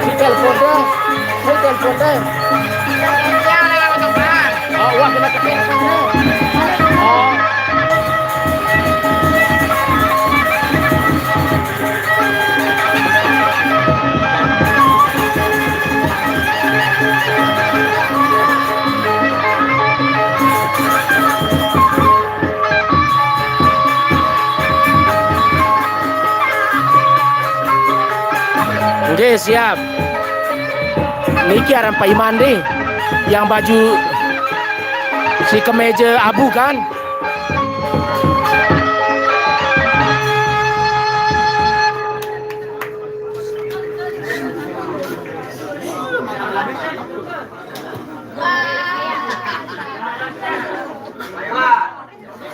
Si telepon deh. Si telepon deh. Oh, wah, kena ketik. Oh. Nggih, siap. Niki aran Pak Iman deh, yang baju si kemeja abu kan?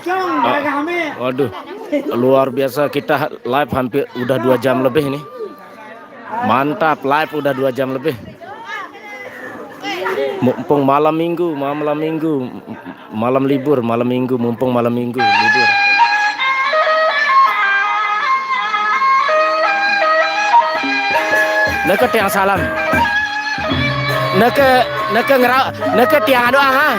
Ah, waduh, luar biasa, kita live hampir udah dua jam lebih nih. Mantap, live udah dua jam lebih. Mumpung malam minggu, malam minggu, malam libur, malam minggu, mumpung malam minggu, libur. Neke tiang salam. Neke, neke ngera-, neke tiang doa, ha.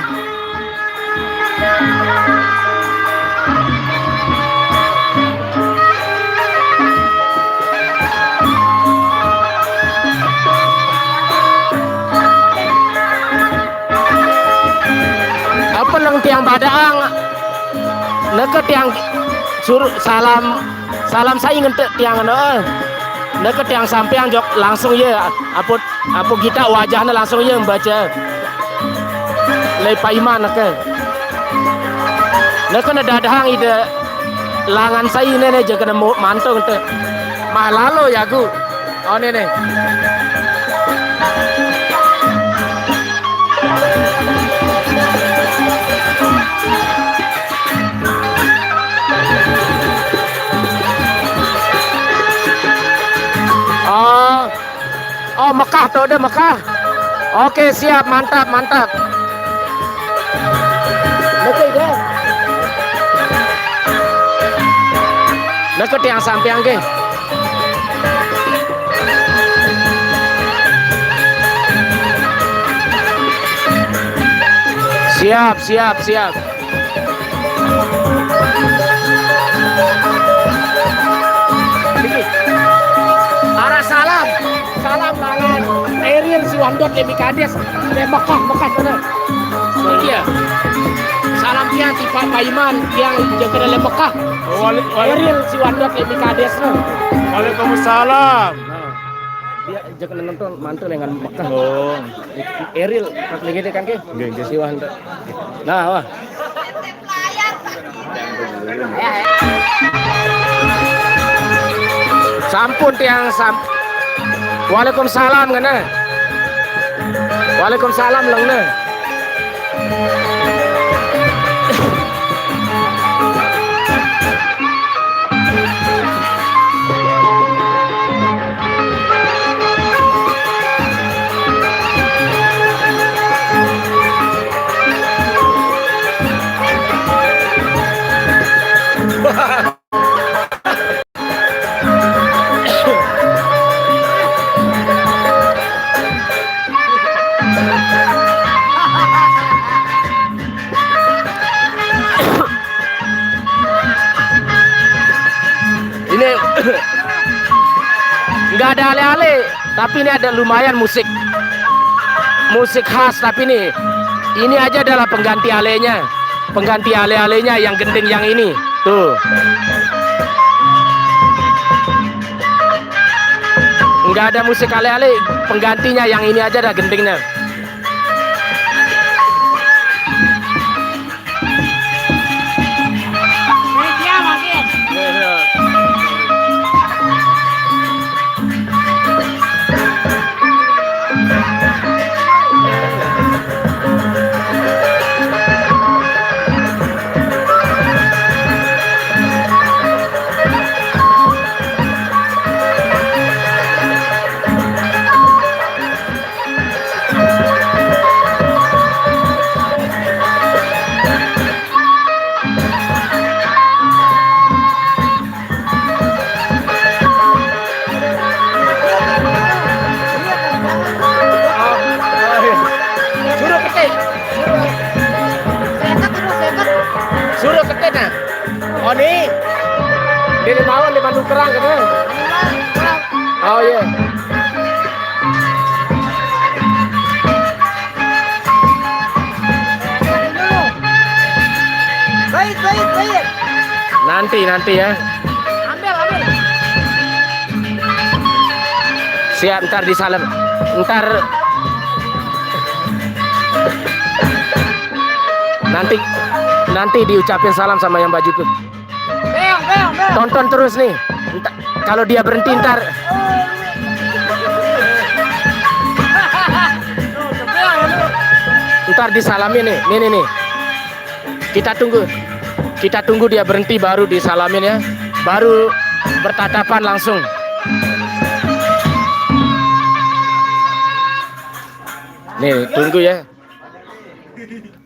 Apa leng tiang badaang? Neke tiang suruh salam, salam sai ngentek tiang anu, eh. Neke tiang sampeang jok langsung ye. Apa, apa kita wajahnya langsung ye baca. Lei paiman neke. Neke ne dadahang ide langan sai ne ne je kena mo-, mantung te. Mah lalo ya gu. Oh, ne ne. Oh. Oh, Mekah tuh, ada Mekah. Oke, siap, mantap, mantap. Oke, deh. Deket yang sampean, ke. Siap, siap, siap. Arah salam, salam langan Eril si Wandot demi Kades, demi Mekah, Mekah sana. Iya. Salam tiang tipe Paiman, tiang jaga dalam Mekah. Wali-, wali-, Eril si Wandot demi Kades, no. Waalaikumsalam. Nah, dia jaga nonton mantu dengan Mekah. Oh. Eril, pas lagi deh, kan, ke? Nggih, nggih. Si Wandot. Nah, wah. Sampun tiang sam-, Waalaikumsalam kene. Waalaikumsalam leng ne. Ini nggak ada ale-ale, tapi ini ada lumayan musik, musik khas. Tapi ini, ini aja adalah pengganti alenya, pengganti ale-alenya yang gending yang ini. Tuh, nggak ada musik ale-ale, penggantinya yang ini aja dah gendingnya. Suruh ketik. Suruh ketik, nah. Oh, ni. Dia lima awal, lima nukerang, kata. Oh, iya. Baik, baik, baik. Nanti, nanti ya. Ambil, ambil. Siap, ntar disalam. Ntar, nanti, nanti diucapin salam sama yang baju putih. Beong, beong, beong. Tonton terus nih. Nta-, kalau dia berhenti ntar. Ntar disalamin nih. Nih, nih, nih. Kita tunggu. Kita tunggu dia berhenti baru disalamin ya. Baru bertatapan langsung. Nih, tunggu ya.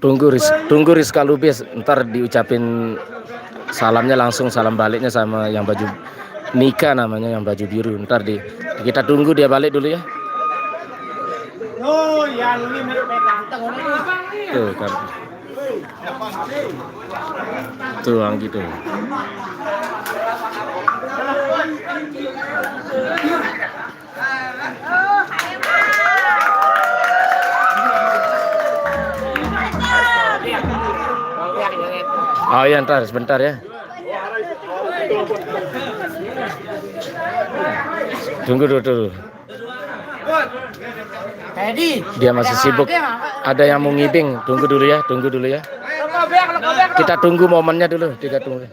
Tunggu Ris-, tunggu Rizka Lubis, ntar diucapin salamnya langsung, salam baliknya sama yang baju nikah namanya, yang baju biru. Ntar di, kita tunggu dia balik dulu ya. Tuh, kan. Tuh, Anggi tuh. Oh ya, ntar sebentar ya. Tunggu dulu, dulu. Teddy. Dia masih sibuk. Ada yang mau ngibing. Tunggu dulu ya, tunggu dulu ya. Kita tunggu momennya dulu, kita tunggu.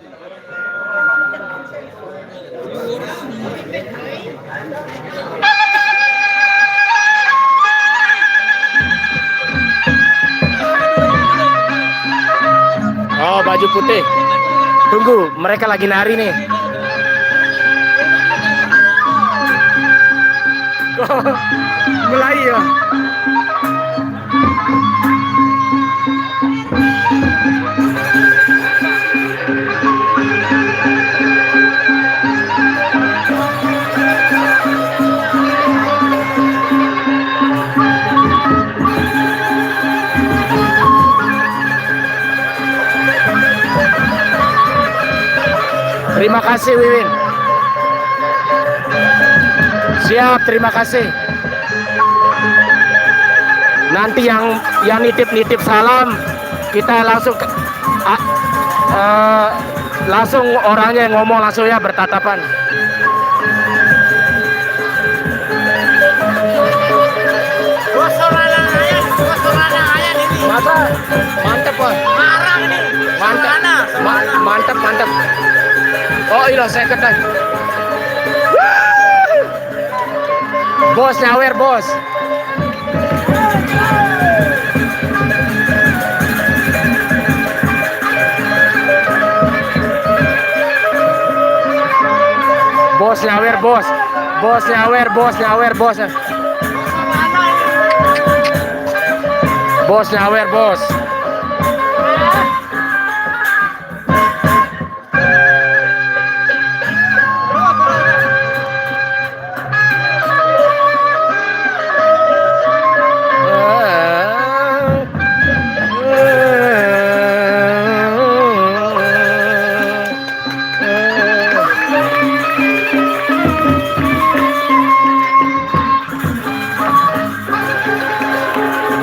Oh, baju putih. Tunggu, mereka lagi nari nih. Mulai ya. Terima kasih, Wiwin. Siap, terima kasih. Nanti yang yang nitip-nitip salam, kita langsung ke- a- eh, langsung orangnya yang ngomong langsung ya, bertatapan. Bos, sorangan ayah, bos, sorangan ayah ini. Masa? Mantep, Bos. Marah ini. Mantep. Sorangan, sorangan. Mantep, mantep. Oh iya, saya kata. Bos nyawer, Bos. Bos nyawer, Bos. Bos nyawer, Bos nyawer, Bos. Bos nyawer, Bos.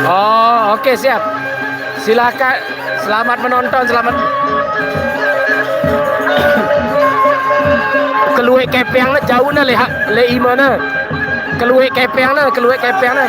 Oh, oke, siap. Silakan, selamat menonton, selamat. Keluwe kepeng ne jauh ne, le ha-, le ima ne. Keluwe kepeng ne, keluwe kepeng ne.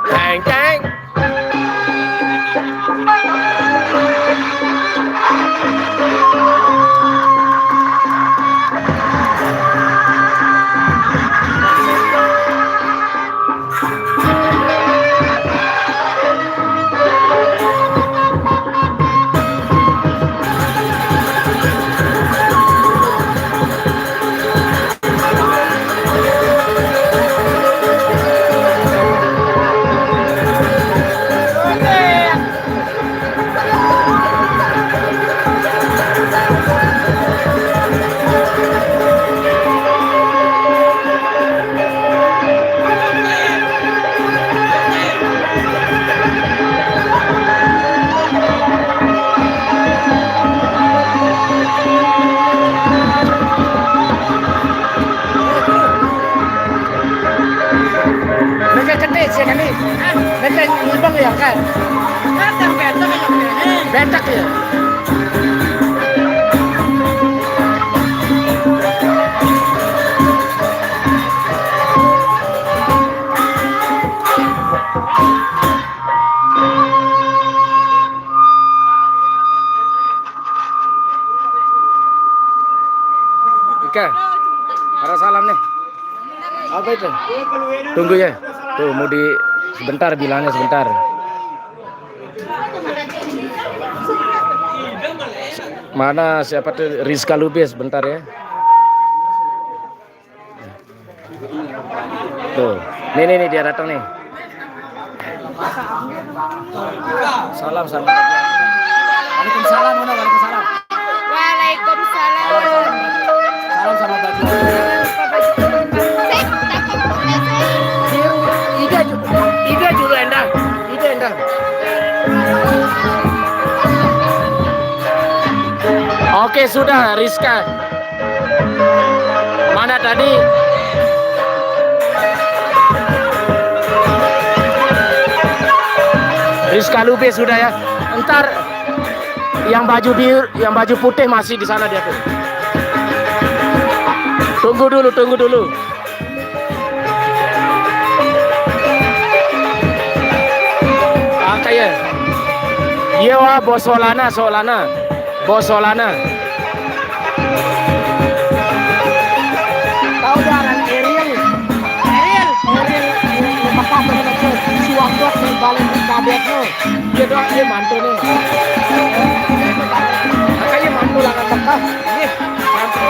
Teng, teng. Mereka kete sih kali. Mereka ngibang ya kan? Kadang betek ya. Betek ya. Ika. Ada salam nih. Apa itu? Tunggu ya. Tuh, mau di sebentar, bilangnya sebentar. Mana siapa tuh, Rizka Lubis, sebentar ya. Tuh. Nih, nih, nih, dia datang nih. Salam, salam. Waalaikumsalam, Mona, waalaikumsalam. Waalaikumsalam. Salam sama Baju. Ide ju-, ide julu endang. Ide endang. Oke, sudah, Rizka. Mana tadi? Rizka Lubis sudah ya. Ntar yang baju biru, yang baju putih masih di sana dia tuh. Tunggu dulu, tunggu dulu. Angka ya. Iya, wah, Bosolana, Solana. Bosolana. Tahu dah orang Ariel. Ariel. Ariel, Ariel, Ariel, Mekah, Mekah, Mekah. Si Wangkot nih, paling kabeh tuh. Iya, doang, iya, mantu nih. Makanya mantu lah, Mekah. Iya, mantu.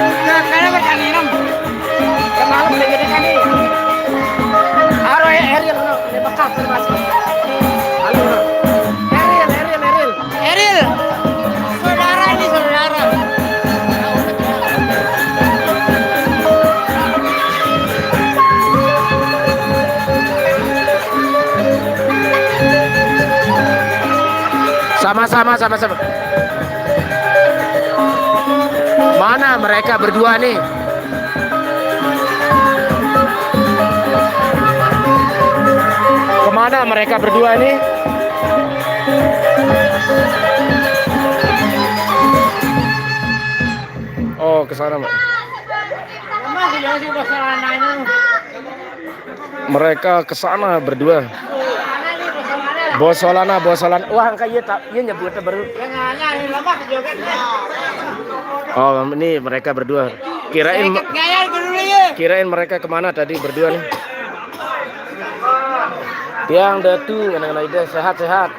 Nah, kayaknya mereka nginum. Semalam udah gede kan nih. Aro ya, Ariel, no. Ini Mekah, terima kasih. Halo, no. Ariel, Ariel, Ariel. Eril, saudara ini saudara. Sama-sama, sama-sama. Mana mereka berdua nih? Kemana mereka berdua nih? Oh, ke sana, Mbak. Mereka ke sana berdua. Bosolana, Bosolana. Wah, angka iya tak, iya nyebutnya baru. Oh, ini mereka berdua. Kirain, kirain mereka kemana tadi berdua nih? Tiang Datu, mana-mana ide, sehat-sehat.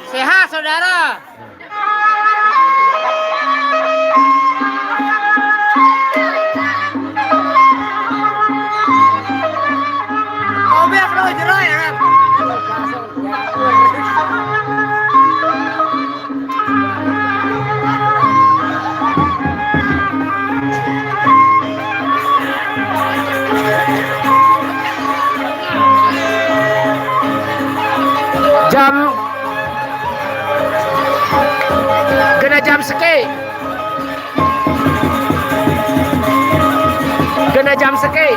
Sehat, saudara. Obek lo jero ya. Jam Kena jam seke. Kena jam seke.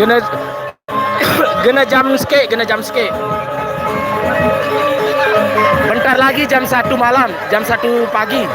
Kena Kena jam seke, kena jam seke. Bentar lagi jam satu malam, jam satu pagi.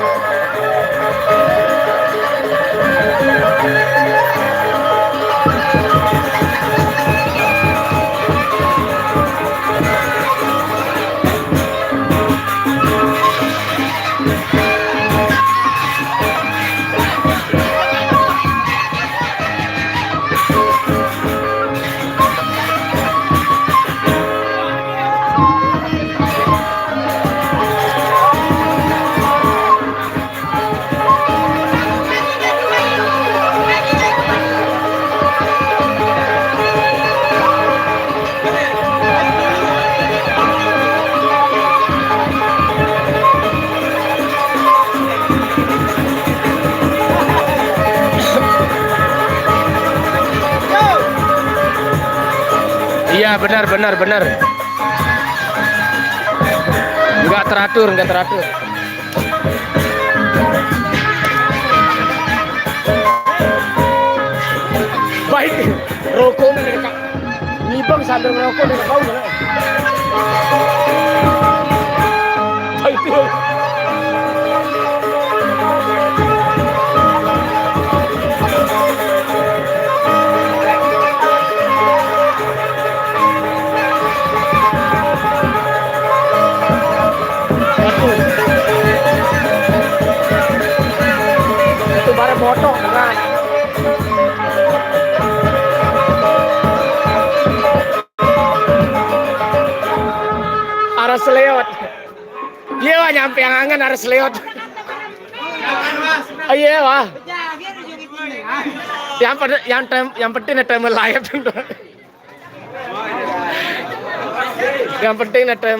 Ya, benar, benar, benar. Nggak teratur, nggak teratur. Baik, rokok nih, Kak. Ngibeng sambil ngerokok nih, bau mana? Ayo. Itu barang motor, kan? Arah Seleot. Iya, wah, nyampe yang angen arah Seleot. Oh, iya, wah. Yang pen-, yang tem-, yang penting ada live. Yang penting ada.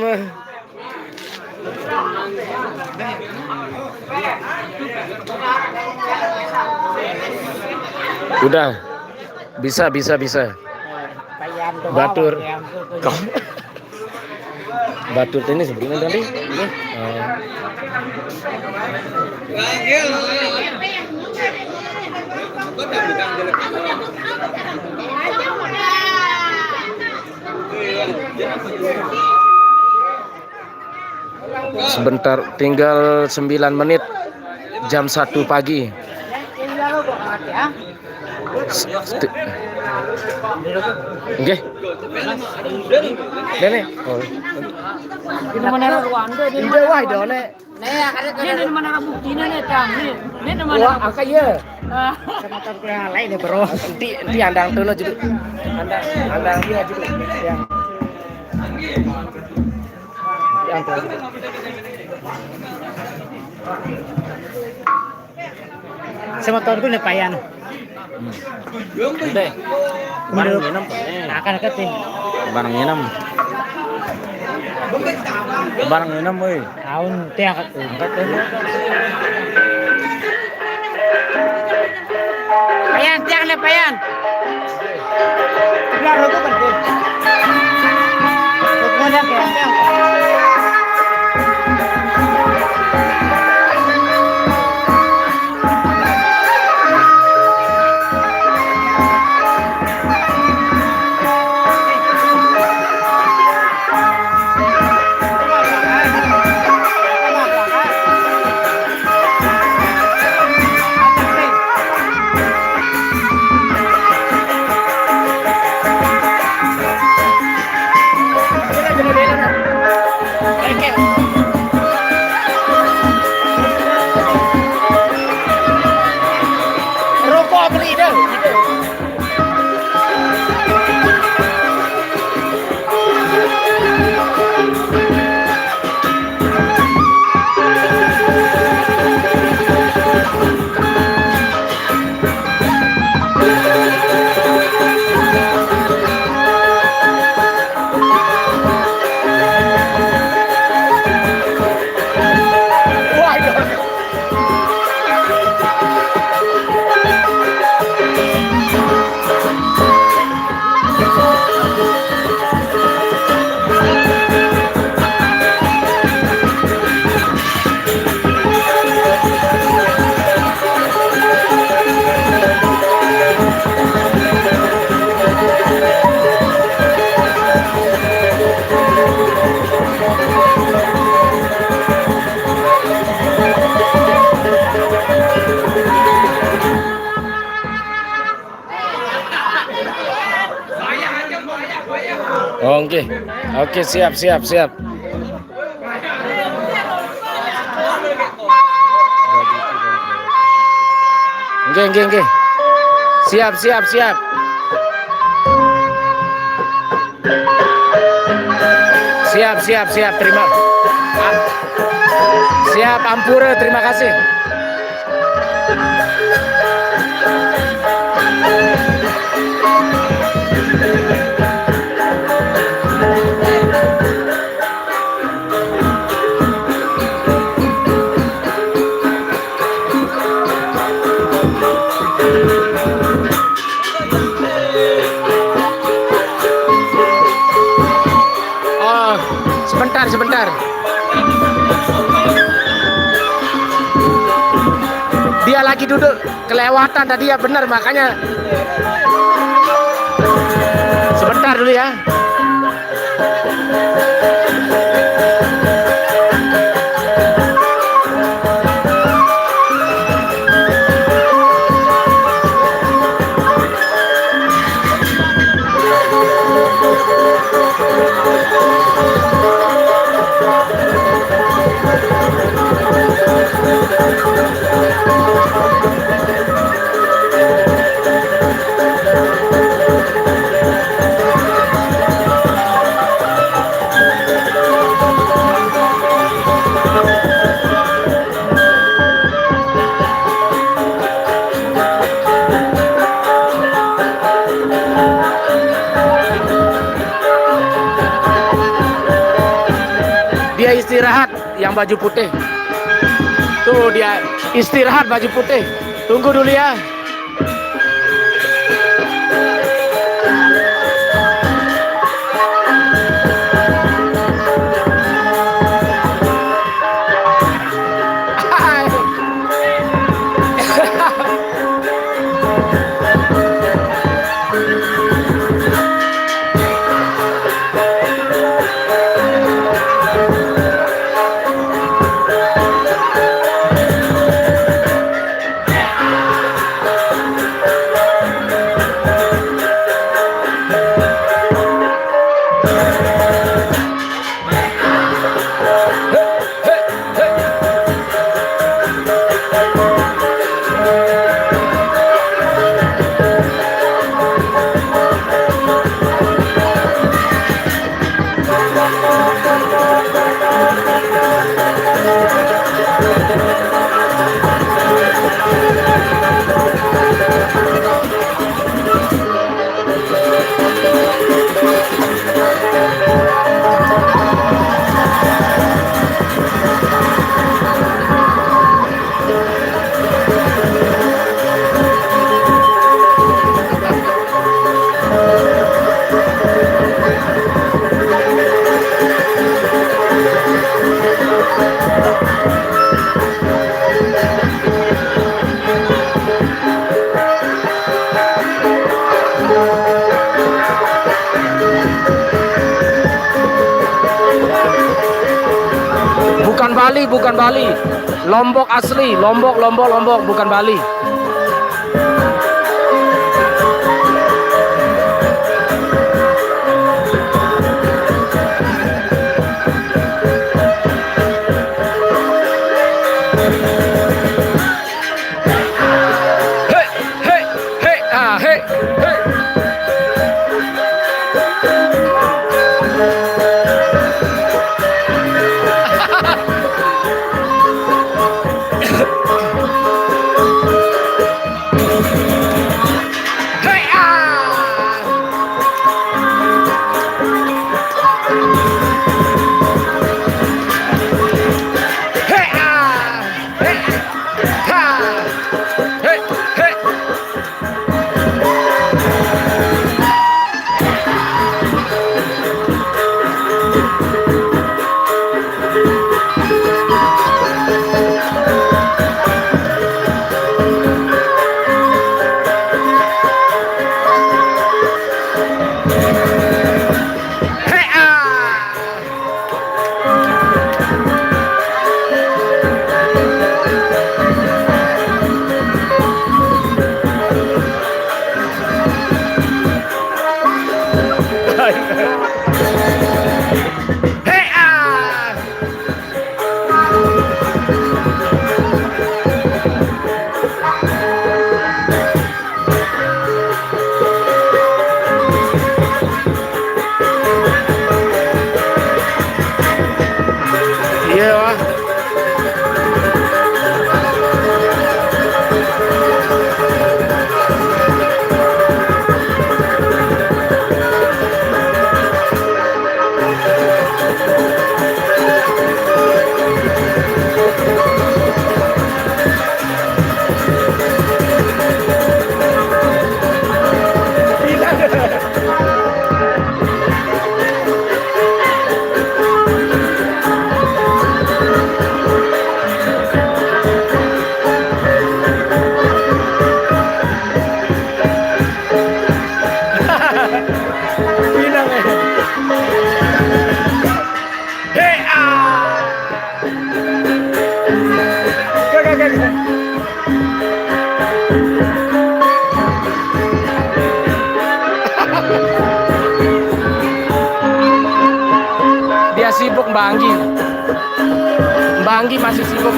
Udah. Bisa, bisa, bisa. Batur. Batur ini sebenarnya tadi. Eh, Sebentar, tinggal sembilan menit jam satu pagi. Sti-, nggih. Nggih, nih. Oh. Ini mana Rwanda, ini? Iya, wah, done. Nih, ya, kan ini mana buktine nih, Cang? Nih, ini mana? Wah, angka iya. Ah. Sama kurang lain ya, Bro. Nanti, nanti andang tuh juga. Andang, andang dia juga. Ya. Andang tuh juga. Sama tahun gue nih, Payan. Hmm. Udah. Barang nginem. Akan kete. Barang nginem. Barang nginem, woi. Tahun teh angkat tuh. Angkat tuh. Payan, tiang nih, Payan. Biar aku penting. Aku udah kayak Rokok beli dah. Oh, oke. Oke, siap, siap, siap. Oke, oke, oke. Siap, siap, siap. Siap, siap, siap. Terima. Ah. Siap, ampura. Terima kasih. Dia lagi duduk kelewatan tadi ya, benar, makanya sebentar dulu ya. Dia istirahat, yang baju putih. Tuh, dia istirahat, baju putih. Tunggu dulu ya. Bukan Bali, bukan Bali. Lombok asli, Lombok, Lombok, Lombok, bukan Bali. Hei, hei, hei, ah, hei, hei. Mbak Anggi. Mbak Anggi masih sibuk.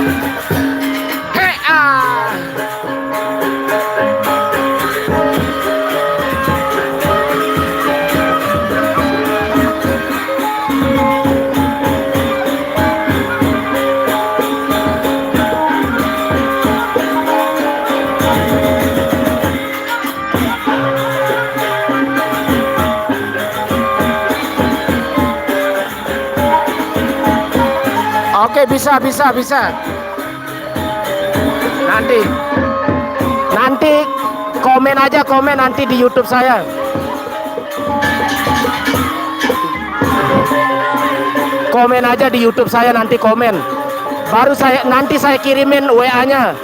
Hei, ah. Oke, bisa, bisa, bisa. Nanti, nanti komen aja, komen nanti di YouTube saya. Komen aja di YouTube saya, nanti komen. Baru saya, nanti saya kirimin W A-nya.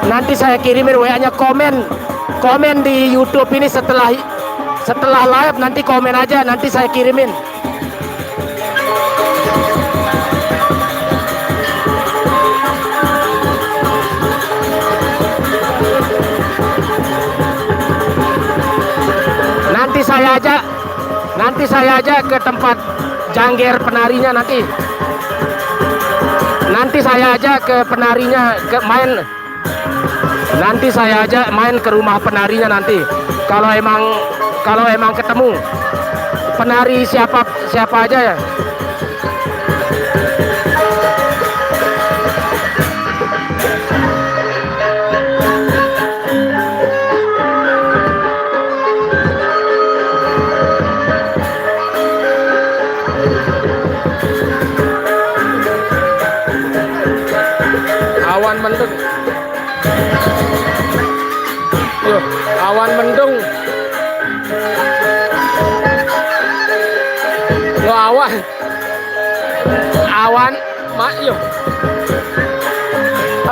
Nanti saya kirimin W A-nya, komen. Komen di YouTube ini setelah setelah live, nanti komen aja, nanti saya kirimin. Nanti saya aja, nanti saya aja ke tempat jangger penarinya nanti. Nanti saya aja ke penarinya, ke main. Nanti saya aja main ke rumah penarinya nanti. Kalau emang kalau emang ketemu penari siapa siapa aja ya. Awan mendung. Yo, awan mendung. Lo awan. Awan, mak yo.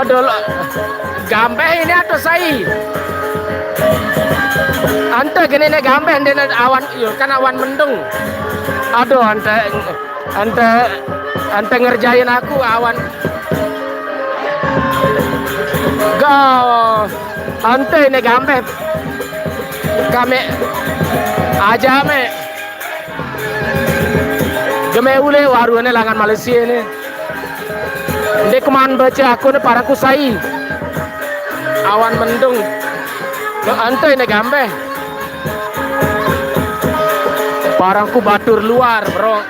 Aduh, lo. Gambeh ini atau sai? Ante gini nih gambeh, ini awan, yo kan awan mendung. Aduh, ante, ante, ante ngerjain aku awan. Go, ante ini gambeh. Kami aja me. Geme ule waruhane langan Malaysia ini. Nde kuman baca aku ne parangku sai. Awan mendung. Lo ante ini gambe. Parangku batur luar, bro.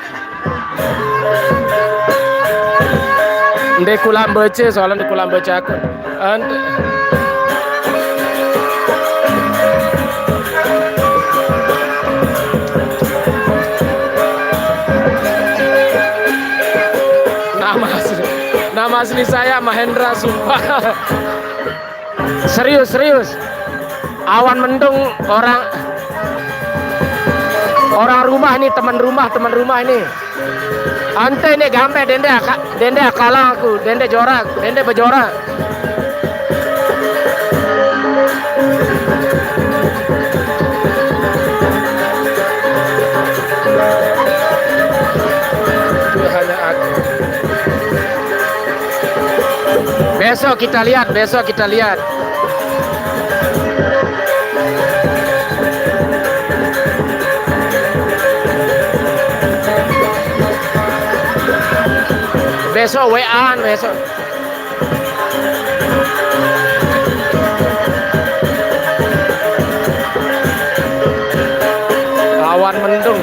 Nde kulam baca, soalnya nde kulam baca aku. Ante. Nama asli, nama asli saya Mahendra, sumpah. Serius, serius. Awan mendung, orang orang rumah nih, teman rumah, teman rumah ini. Ante ini gambe dende aka-, dende akalang aku, dende jorak, dende bejora. Itu hanya aku. Besok kita lihat, besok kita lihat. Besok W A-an, besok. Awan mendung.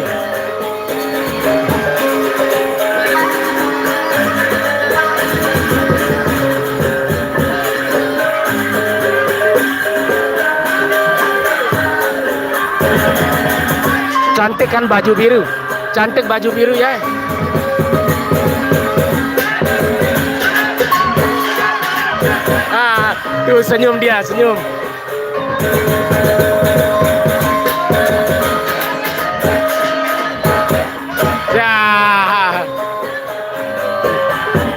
Cantik kan baju biru? Cantik baju biru ya. Ah, tuh senyum dia, senyum. Ya.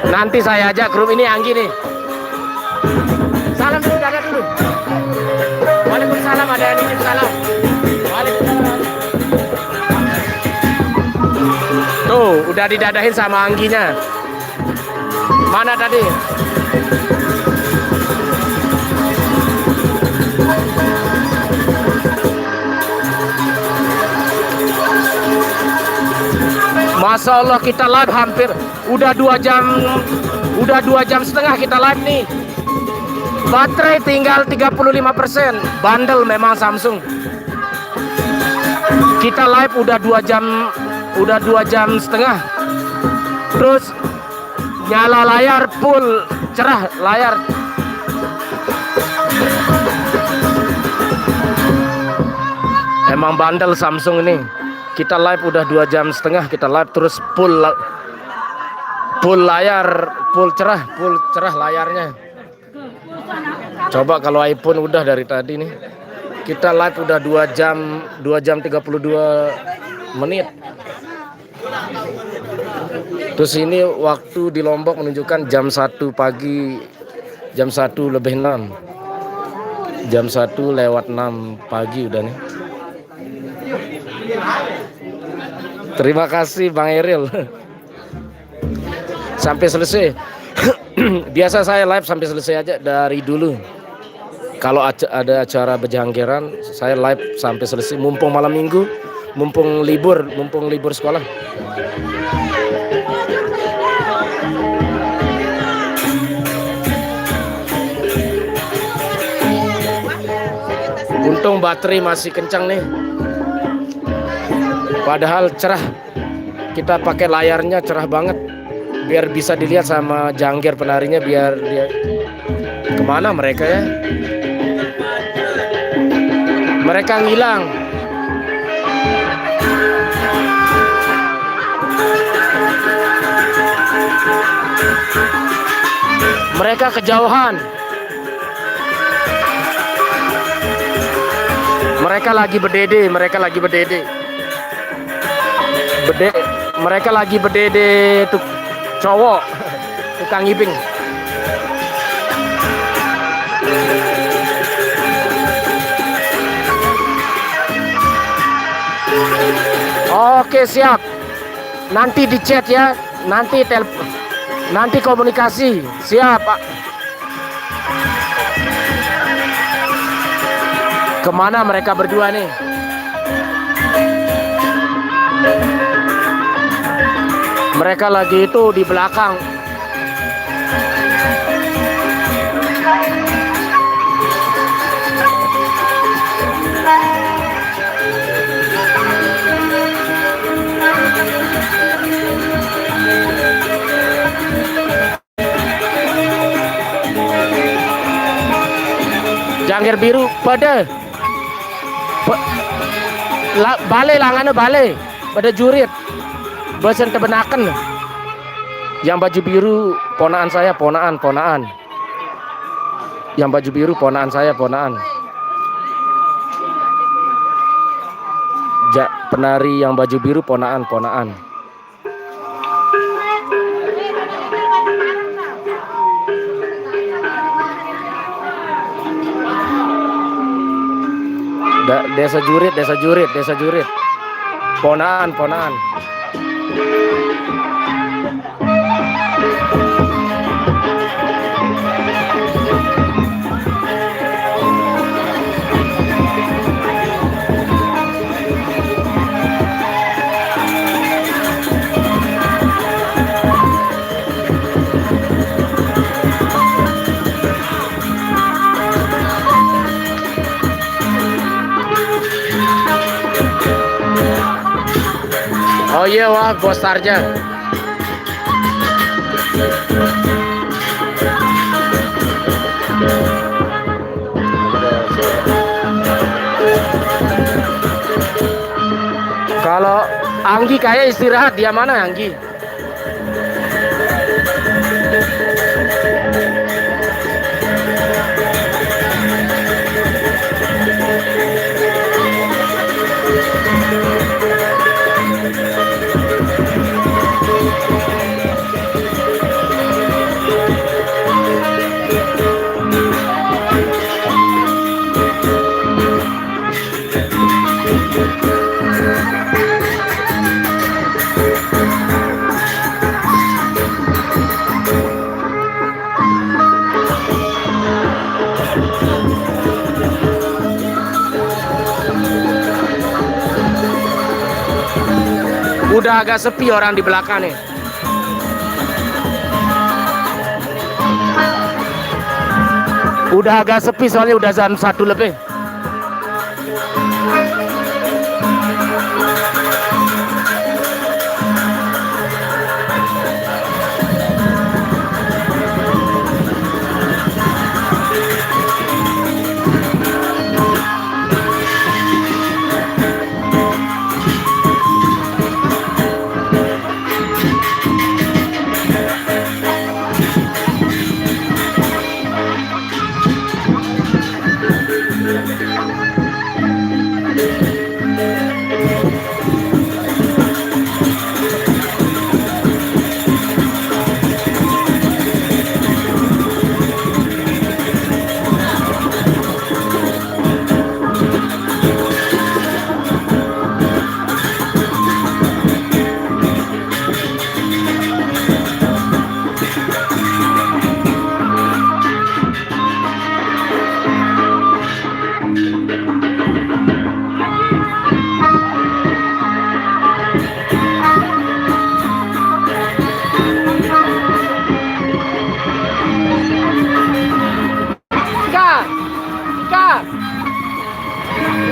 Nanti saya ajak grup ini, Anggi nih. Salam dulu, dada dulu. Waalaikumsalam, ada yang nitip salam. Waalaikumsalam. Tuh, udah didadahin sama Angginya. Mana tadi? Mas Insya Allah kita live hampir udah dua jam, udah dua jam setengah kita live nih. Baterai tinggal tiga puluh lima persen. Bandel memang Samsung. Kita live udah dua jam, udah dua jam setengah. Terus nyala layar full, cerah layar. Emang bandel Samsung ini. Kita live udah dua jam setengah, kita live terus full la- full layar, full cerah, full cerah layarnya. Coba kalau iPhone udah dari tadi nih. Kita live udah dua jam, dua jam tiga puluh dua menit. Terus ini waktu di Lombok menunjukkan jam satu pagi, jam satu lebih enam. Jam satu lewat enam pagi udah nih. Terima kasih Bang Eril. Sampai selesai. Biasa saya live sampai selesai aja dari dulu. Kalau aca- ada acara berjanggeran, saya live sampai selesai. Mumpung malam minggu, mumpung libur, mumpung libur sekolah. Untung baterai masih kencang nih. Padahal cerah. Kita pakai layarnya cerah banget. Biar bisa dilihat sama jangger penarinya, biar dia kemana mereka ya? Mereka ngilang. Mereka kejauhan. Mereka lagi bedede, mereka lagi bedede. Bede, mereka lagi bedede tuh cowok tukang ibing. Oke, siap. Nanti di chat ya. Nanti tel nanti komunikasi. Siap, Pak. Kemana mereka berdua nih? Mereka lagi itu di belakang. Jangkir biru pada pe- la- balik, langannya balik pada jurit. Besen tebenaken. Yang baju biru ponaan saya, ponaan, ponaan. Yang baju biru ponaan saya, ponaan. Ja, penari yang baju biru ponaan, ponaan. Da- desa Jurit, desa Jurit, desa Jurit. Ponaan, ponaan. Oh iya, wah, bos Tarja. Kalau Anggi kayak istirahat, dia mana Anggi? Udah agak sepi orang di belakang nih. Udah agak sepi soalnya udah jam satu lebih. Ika, Ika,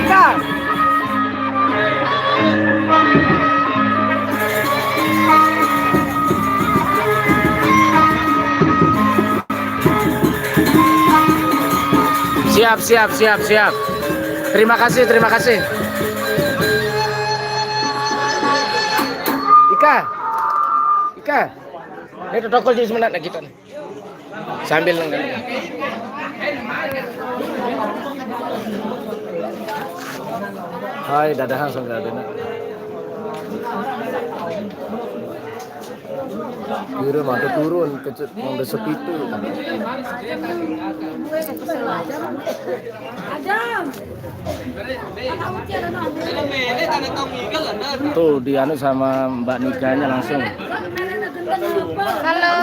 Ika. Siap, siap, siap, siap. Terima kasih, terima kasih. Ika, Ika, ini protokol jadi semenat lagi kan. Sambil nang. Hai, dadahan sangka ada nak. Kira mata turun ke ce-, mau ada sepitu. Tuh, dianu sama Mbak Nikanya langsung. Halo.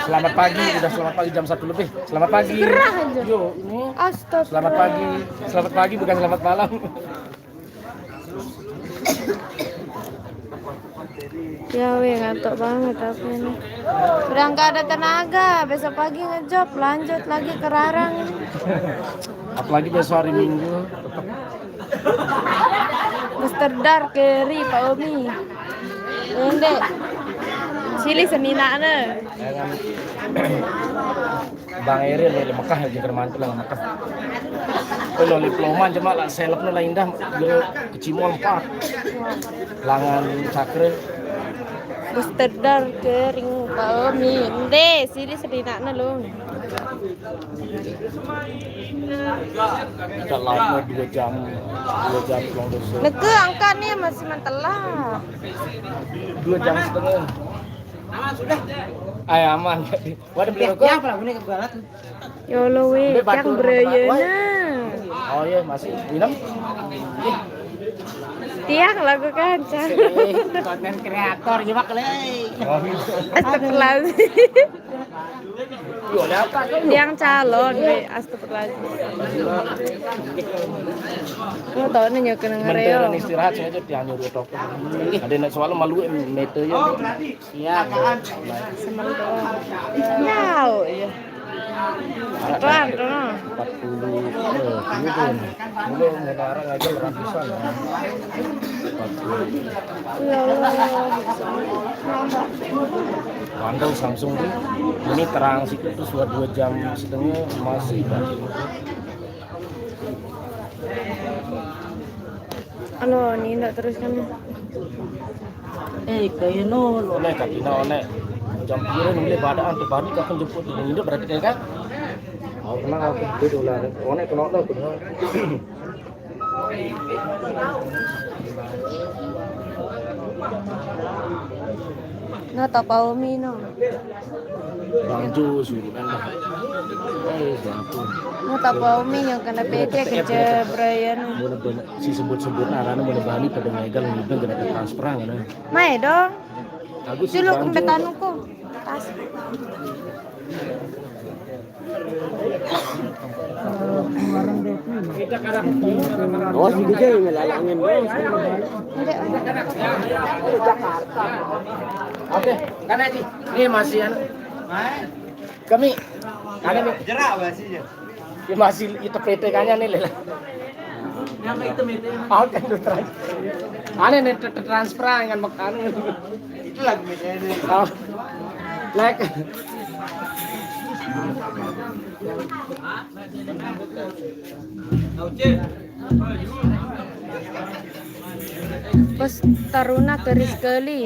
Selamat pagi, udah selamat pagi jam satu lebih. Selamat pagi. Gerah aja. Yo, ini. Astaga. Selamat pagi. Selamat pagi bukan selamat malam. Ya weh, ngantuk banget aku ini. Udah nggak ada tenaga, besok pagi ngejob, lanjut lagi ke Rarang. Apalagi besok hari Minggu, tetap. Mister Dar keri Pak Omi. Ndek. Silih seninakna. Ya kan? Bang Eril nih, Mekah ya, jengker mantul lah Mekah. Lo lip loman cuma lah, selebna lah indah, kecimol empat. Langan cakre. Mister Dar kering Pak Omi. Ndek, silih seninakna lo. Kita lama dua jam, dua jam pulang dosa. Neke angkat nih masih mentelah. Dua jam setengah. Aman sudah. Ay, aman. Waduh, beli rokok. Ya, apa lagunya kebetulan? Ya Allah, weh, Mbak, yang batu, beraya teman-teman. Nah. Oh iya, masih minum? Tiang lagu kan, Cang. Sini, konten kreator, gimana, Le? Oh, iya. Astagfirullahaladzim. Iya, ada apa, kan? Tiang calon, weh, astagfirullahaladzim. Mau tahu nih, nyok kena ngereo. Menteri istirahat, saya aja tiang nyuruh toko. Ada nak soal malu, mete ya. Siap. Semel doang. Tahu ya. Apaan tuh? Empat puluh. Eh, ini tuh. Ini sekarang aja ratusan. Empat puluh. Ya Allah. Mantap Samsung tuh. Ini terang sih tuh sudah dua jam setengah masih. Alo, nindak terus kan. Eh, kaya no, lo. Oleh, Kak Dina, oleh. Jam pira nih, oleh pada antu balik, kakak jemput dulu. Ini berarti kayak kan? Oh, kenal aku, dia udah. Oleh, kenal aku, kenal. No, tapa Omi, no. Bang Jo suruh kan. Eh, siapa? No, tapa Omi yang kena P C ke Brian. Mau nebeng, si sebut-sebut arahnya mau nebani pada megal, ngideng kena transferan, kan? Mai dong. Aku sih Bang Jo. Dulu kembetan aku. Tas. Oh, si Dijay ngelalangin doang. Oke, kan aja. Ini masih anu. Kami, kami jerak masih. Ya masih itu P T K-nya nih, Lel. Yang itu P T. Oke, lu transfer. Aneh nih, transfer dengan mek-, anu. Itu lagu P T K. Oh. Like. Bos Taruna keri sekali.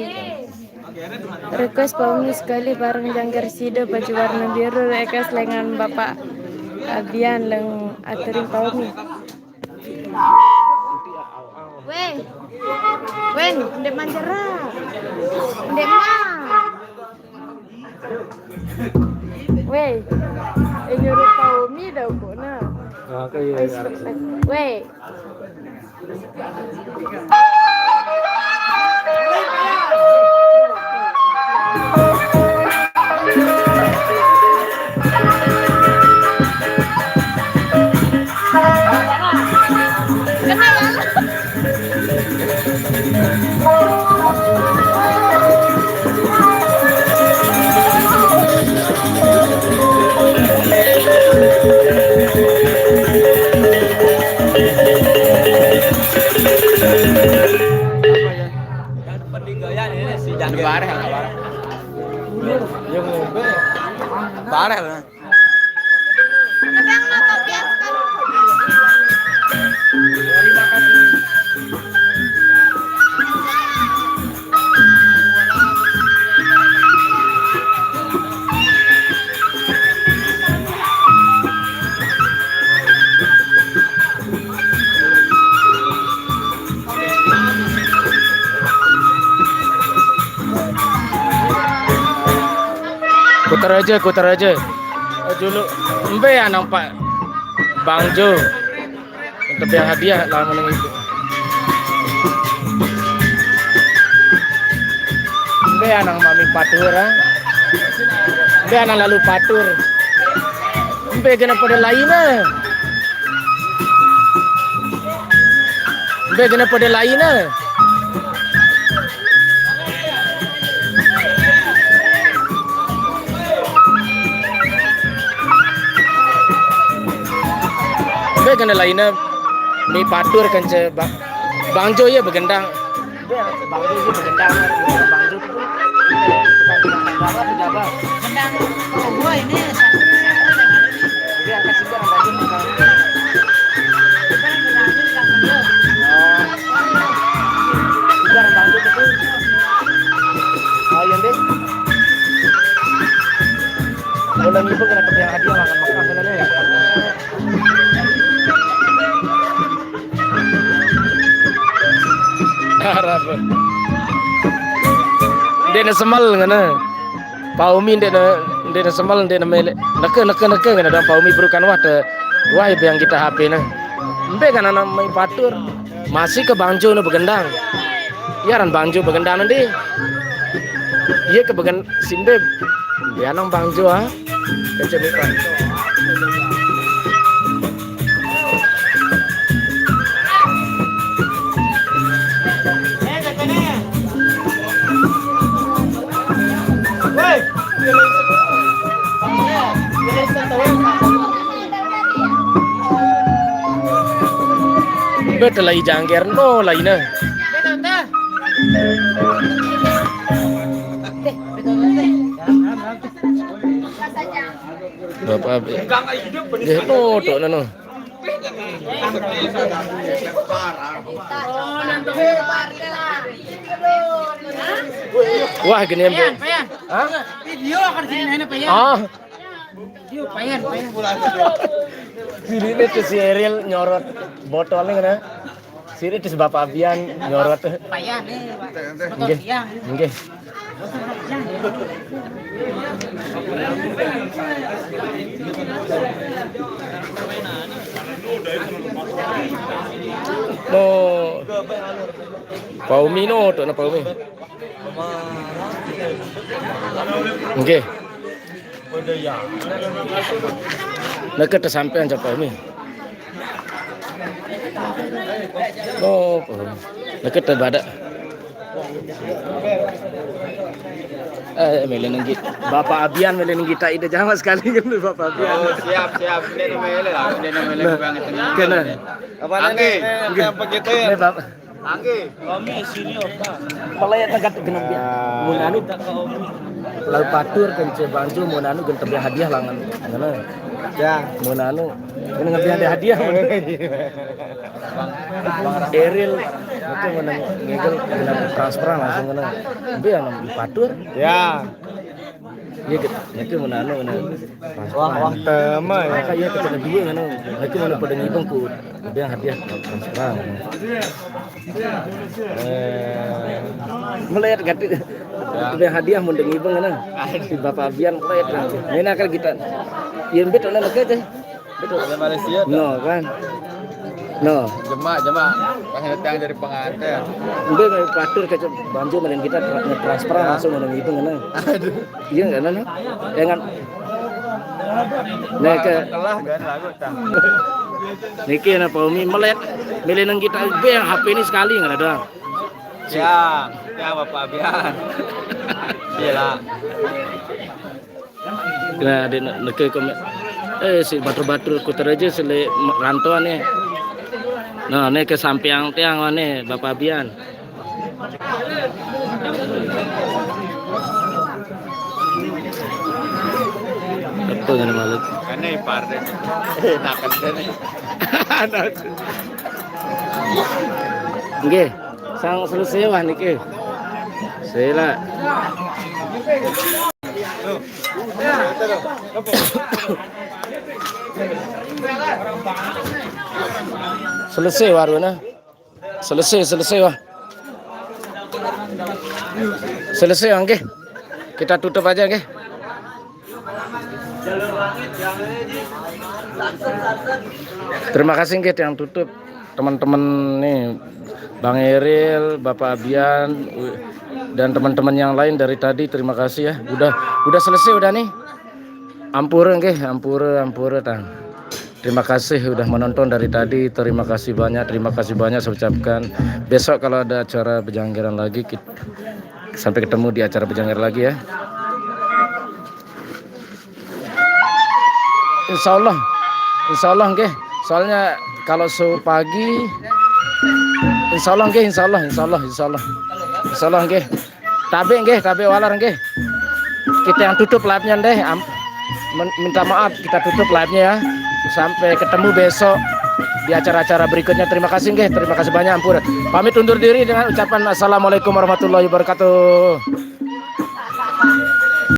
Request Paumi sekali bareng jangkar sida baju warna biru, request lengan Bapak Abian leng atering Paumi. Weh. Wen, ndek manjera. Ndek ma. Weh. Eh, nyuruh Paumi dah kok nah. Weh. Bareh, bareh. Bareh lah. Kuter aja, kuter aja. Oh, dulu. Embe ya nampak Bang Jo. Untuk yang hadiah lah meneng itu. Embe anang mami patur, ah. Embe anang lalu patur. Embe kena pada lain, ah. Embe kena pada lain, ah. Be kena laina mi patur kan ce ba-, Bang Jo ya begendang. Bang Jo ya begendang. Bang Jo tu bukan gendang apa, sudah apa? Gendang. Oh, gua ini satu. Jadi angkat sebelah Bang Jo. Oh. Udah, Bang Jo tu. Oh, iya, deh. Bulan itu kena kepiang hadiah lah, kan, Mekah sana, deh. Harap. Dia nak semal, ngana. Paumi ndek na, ndek na semal, ndek na mele. Neke, neke, neke, ngena dang Paumi beru kan wah te. Wah, biang kita H P na. Mbe kan anak mai patur. Masih ke Bang Jo na begendang. Ya ran Bang Jo begendang nanti. Iya ke begen simbe. Ya nang Bang Jo, ah. Kecil lupa. Betul lah ijang ger no lah ina. Bapak, ya, no, tok, no, no. Wah, gini, Payan, Payan. Hah? Video akan sini, Payan. Ah. Video, Payan, Payan. Sini deh tuh si Eril nyorot botolnya, kena. Sini terus Bapak Bian nyorot. Payah nih, Pak. Nggih. Nggih. No. Paumi no, tok na Paumi. Nggih. Udah ya. Neke tesampean cak Pak Umi. Oh, neke tebada. Eh, mele nenggi. Bapak Abian mele nenggi tak ide jama sekali kan Bapak Abian. Oh, siap, siap. Ini namanya lah. Ini namanya Nah, bang tengah. Kena. Apa Angge. Nene? Yang begitu Ini ya. Bapak. Angge. Kami sini apa? Melayat negat genep dia. Mun anu Kita ke Omi. Lau patur kence banjo mun anu genep dia hadiah langan. Ngene. Ya. Mun anu ngene ngebian dia hadiah. Eril itu mun ngigel genep transferan langsung ngene. Embe yang patur. Ya. Iya gitu. Itu mun anu ngene. Wah, wah, tema ya. Maka iya kita kedua ngene. Itu mun pada ngibeng ku dia hadiah transferan. Eh, melihat gati. Udah hadiah mun dengi beng na. Si Bapak Abian melihat. Ini akan kita. Iya, bet anak aja. Betul. Ada Malaysia tuh. No kan. No. Jemak, jemak. Pas datang dari pengantin. Udah patur ke banjo mending kita tra- transfer langsung mending itu na. Aduh. Iya enggak na. Dengan Nah, ke Telah kan lagu tah. Niki na Pak Umi melet. Milih nang kita be H P ini sekali nggak ada. Ya, ya Bapak Bian. Gila. Nah, di neke kom- eh si batur-batur Kutaraja sele rantauan nih. Nah, ini ke sampiang tiang nih Bapak Bian. Apa ngene malu? Kene ipar deh. Eh, naken deh nih. Nggih, sang selesai wah niki. Sela. Selesai waruna. Selesai, selesai wah. Selesai wah, nggih. Kita tutup aja nggih. Terima kasih nggih yang tutup. Teman-teman nih Bang Eril, Bapak Abian, dan teman-teman yang lain dari tadi terima kasih ya. Udah udah selesai udah nih. Ampura nggih, ampura, ampura tang. Terima kasih udah menonton dari tadi. Terima kasih banyak, terima kasih banyak saya ucapkan. Besok kalau ada acara Bejanggeran lagi, kita, sampai ketemu di acara Bejangger lagi ya. Insya Allah, insya Allah nggih. Soalnya kalau so pagi, insya Allah nggih, insya Allah, insya Allah, insya Allah, insya Allah nggih. Tabe nggih, tabe walar nggih. Kita yang tutup live-nya deh. Am- men- minta maaf, kita tutup live-nya ya. Sampai ketemu besok di acara-acara berikutnya. Terima kasih nggih, terima kasih banyak ampun. Pamit undur diri dengan ucapan assalamualaikum warahmatullahi wabarakatuh.